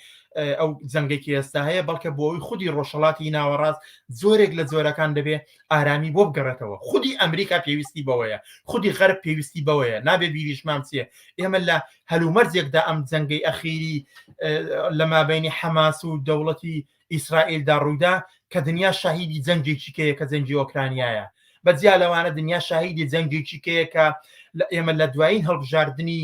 ئەو جەنگێکی ئێستا هەیە بەڵکە بۆ ئەوی خودی ڕۆژهڵاتی ناوەڕاست زۆرێک لە جۆرەکان دەبێ ئارامی بۆ بگەڕێتەوە خودی ئەمریکا پێویستی بەوەیە خودی غەرب پێویستی بەوەیە نابێ بیریشمان چیە ئێمە لە هەلومەرجێکدا ئەم جەنگەی ئەخیری لە مابینی حەماس و دەوڵەتی ئیسرائیلدا ڕوویدا کە دنیا شاهیدی جەنگێکی کەیە کە جەنگی ئۆکرانیایە بە جیا لەوانە دنیا شاهیدی جەنگێکی کەیە کە لە ئێمە لە دوایین هەڵبژاردنی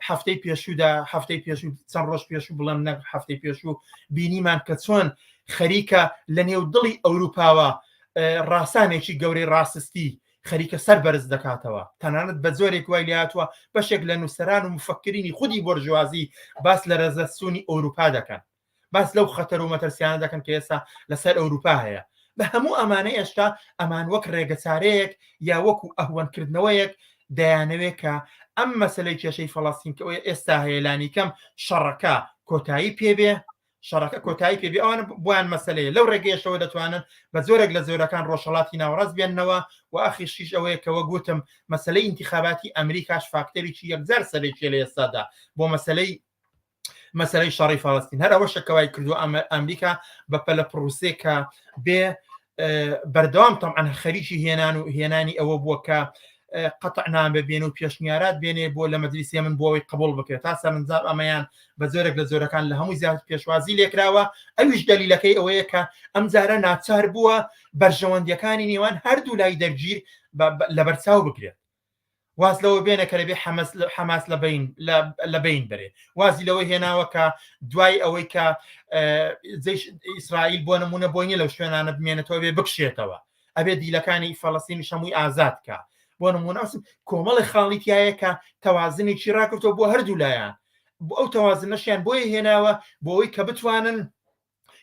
هەفتەی پێشوودا هەفتەی پێشوو چەند ڕۆژ پێشوو بڵێم نەک هەفتەی پێشوو بینیمان کە چۆن خەریکە لە نێو دڵی ئەوروپاوە ڕاسانێکی گەورەی ڕاستستی خەریکە سەر بەرز دەکاتەوە تەنانەت بە جۆرێک وای لێهاتووە بەشێک لە نووسەران و مفەکرینی خودی بۆرژوازی باس لە ڕێزەسوونی ئەوروپا دەکەن باس لەو خەتەر و مەترسیانە دەکەن کە ئێستا لەسەر ئەوروپا هەیە بە هەموو ئەمانە ئێشتا ئەمان وەک ڕێگەچارەیەک یا وەکو ئەهوەنکردنەوەیەک دەیانەوێت کە ئەم مەسلەی کێشەی فەڵەستین کە ئێستا هەیە لانیکەم شەڕەکە کۆتایی پێبێ. شەڕەکە کۆتایی پێ بێ ئەوان بۆیان مەسلەیە لەو ڕێگەیەشەوە دەتوانن بە زۆرێک لە زۆرەکان ڕۆژهەڵاتی ناوەڕاست بێننەوە و ئەخیشیش ئەوەیە کە وەک وتم مەسلەی ئینتخاباتی ئەمریکاش فاکتەرێکی یەکجار سەرەکیە لە ئێستادا بۆ مەسلەی مەسلەی شەڕی فەڵەستین هەر ئەوەشە کەوای کردو ئەمریکا بە پەلە پڕوسێ کە بێ بەردەوام تەمەن خەریکی هێنان و هێنانی ئەوە بووە کە قەتع نامە بێن و پێشنیارات بێنێ بۆ لە مەجلیسی من بۆ ئەوەی قبوڵ بکرێت تا سەرنجام ئەمەیان بە جۆرێک لە جۆرەکان لە هەمووی زیاتر پێشوازی لێکراوە ئەویش دەلیلەکەی ئەوەیە کە ئەم جارە ناچار بووە بەرژەوەندیەکانی نێوان هەردوو لای دەرگیر لەبەرچاو بگرێت واز لەوە بێنە کە لەبێ حەماس لە بین لە بین بەرێ وازی لەوە هێناوە کە دوای ئەوەی کە ئیسرائیل بۆ نمونە بۆی نیە لەو شوێنانە بمێنێتەوە بێ بکشێتەوە ئەبێ دیلەکانی فەڵەستینیش هەمووی ئازاد کا بۆ نمونە ئەوس کۆمەڵی خاڵی تایە کە تەوازنێکی ڕاکردەوە بۆ هەردوو لایەن بۆ ئەو تەوازنەشیان بۆیە هێناوە بۆ ئەوەی کە بتوانن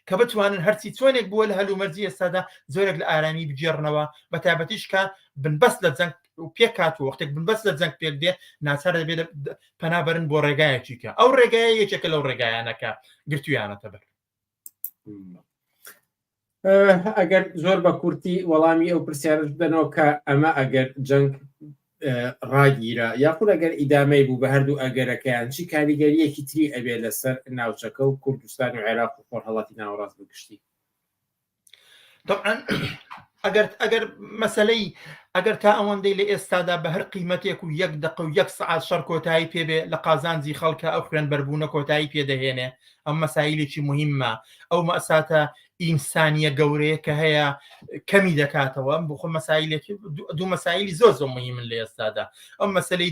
کە بتوانن هەرچی چۆنێک بووە لە هەلومەرجی ئێستادا زۆرێک لە ئارامی بگێڕنەوە بە تایبەتیش کە بنبەست لە جەنگ پێکات و وەختێک بنبەست لە جەنگ پێک دێ ناچار دەبێت پەنابەرن بۆ ڕێگایەکی کە ئەو ڕێگایە یەکێکە لەو ڕێگایانە کە گرتویانەتە بەر. ئەگەر زۆر بە کورتی وەڵامی ئەو پرسیارش بدەنەوە کە ئەمە ئەگەر جەنگ ڕاگیرا یاخود ئەگەر ئیدامەی بوو بە هەردوو ئەگەرەکەیان چی کاریگەریەکی تری ئەبێ لەسەر ناوچەکە و کوردستان و عێراق و خۆرهەڵاتی ناوەڕاست بگشتی؟ طبعا ئەگەر ئەگەر مەسلەی ئەگەر تا ئەوەندەی لە ئێستادا بە هەر قیمەتێک و یەک دقە و یەک سعات شەڕ کۆتایی پێبێ لە قازانجی خەڵکە ئەو خوێن بەربوونە کۆتایی پێدەهێنێ ئەم مەسایلێکی مهمە ئەو مەساتە ئینسانیە گەورەیە کە هەیە کەمی دەکاتەوە بخۆ مەسایلێکی دوو مەسایلی زۆر زۆر مهمن لە ئێستادا ئەم مەسلەی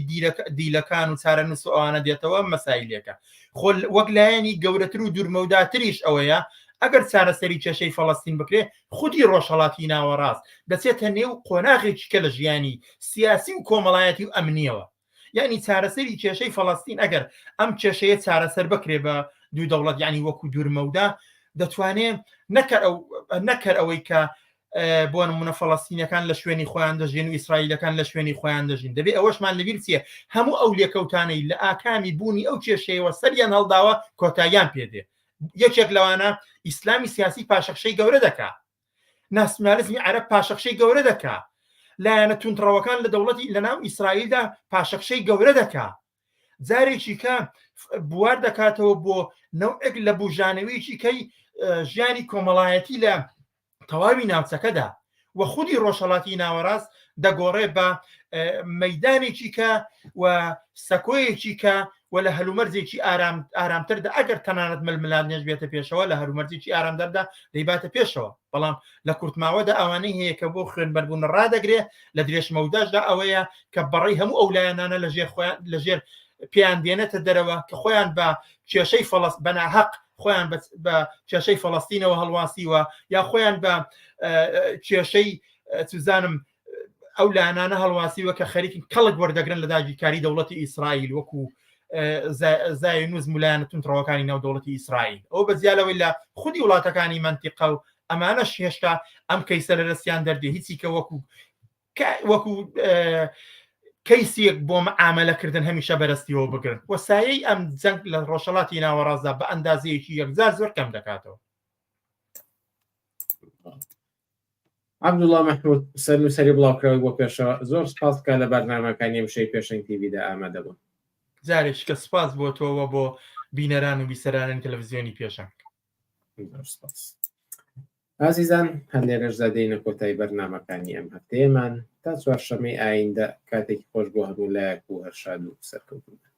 دیلەکان و چارەنووس و ئەوانە دێتەوە مەسایلێکە خۆ وەک لایەنی گەورەتر و دوورمەوداتریش ئەوەیە ئەگەر چارەسەری کێشەی فەڵەستین بکرێ خودی ڕۆژهەڵاتی ناوەڕاست دەچێتە نێو قۆناغێکی کە لە ژیانی سیاسی و کۆمەڵایەتی و ئەمنیەوە یعنی چارەسەری کێشەی فەڵەستین ئەگەر ئەم کێشەیە چارەسەر بکرێ بە دوو دەوڵەت یعنی وەکو دوورمەودا دەتوانێ نەکەر ئەو نەکەر ئەوەی کە بۆ نمونە فەڵەستینەکان لە شوێنی خۆیان دەژین و ئیسرائیلەکان لە شوێنی خۆیان دەژین دەبێ ئەوەشمان لەبیر چیە هەموو ئەو لێکەوتانەی لە ئاکامی بوونی ئەو کێشەیەوە سەریان هەڵداوە کۆتاییان پێدێ یەکێک لەوانە ئیسلامی سیاسی پاشەکشەی گەورە دەکا ناسیونالیزمی عەرەب پاشەکشەی گەورە دەکا لایەنە توندڕەوەکان لە دەوڵەتی لەناو ئیسرائیلدا پاشەکشەی گەورە دەکا جارێکی کە بوار دەکاتەوە بۆ نەوعێک لە بوژانەوەیەکی کەی ژیانی کۆمەڵایەتی لە تەواوی ناوچەکەدا و خودی ڕۆژهەڵاتی ناوەڕاست دەگۆڕێ بە مەدانێکی کە و سەکۆیەکی کە و لە هەلومەرجێکی ئارام ئارامتردا ئەگەر تەنانەت ململانێش بێتە پێشەوە لە هەلومەرجێکی ئارامدەردا دەیباتە پێشەوە بەڵام لە کورتماوەدا ئەوانەی هەیە کە بۆ خوێنبەربوون ڕادەگرێ لە درێژمەوداشدا ئەوەیە کە بەڕێی هەموو ئەو لایەنانە لە ژێر خۆیان لە ژێر پێیان دێنێتە دەرەوە کە خۆیان بە کێشەی فەڵەس بەناهەق خۆیان بە کێشەی فەڵەستینەوە هەڵواسیوە یا خۆیان بە کێشەی چزانم ئەو لایەنانە هەڵواسیوە کە خەریکن کەڵک وەردەگرن لە داگیرکاری دەوڵەتی ئیسرائیل وەکو زایونیزم و لایەنە توندڕەوەکانی ناو دەوڵەتی ئیسرائیل ئەو بە جیا لەوەی لە خودی وڵاتەکانی مەنتیقە و ئەمانەش هێشتا ئەم کەیسە لە دەستیان دەردێ هیچی کە وەکو وەکو کەیسێک بۆ معاملەکردن هەمیشە بەرەستیەوە بگرن و سایەی ئەم جەنگ لە ڕۆژهەڵاتی ناوەڕاستدا بە ئەندازەیەکی یەکجار زۆر کەم دەکاتەوە. عەبدوڵا مەحمود سەرنووسەری بڵاوکراوەی بۆ پێشەوە زۆر سپاس کە لە بەرنامەکانی ئەمشەوی پێشەنگ تیڤیدا ئامادە بوون. جارێکی کە سپاس بۆ تۆ و بۆ بینەران و بیسەرانی تەلەڤزیۆنی پێشەنگ. زۆر سپاس. ئازیزان هەر لێرەشدا دێینە کۆتای بەرنامەکانی ئەم هەفتەیەمان تا چوارشەممەی ئایندە کاتێکی خۆش بۆ هەموو لایەک و هەر شاد و سەرکەوتوو بن.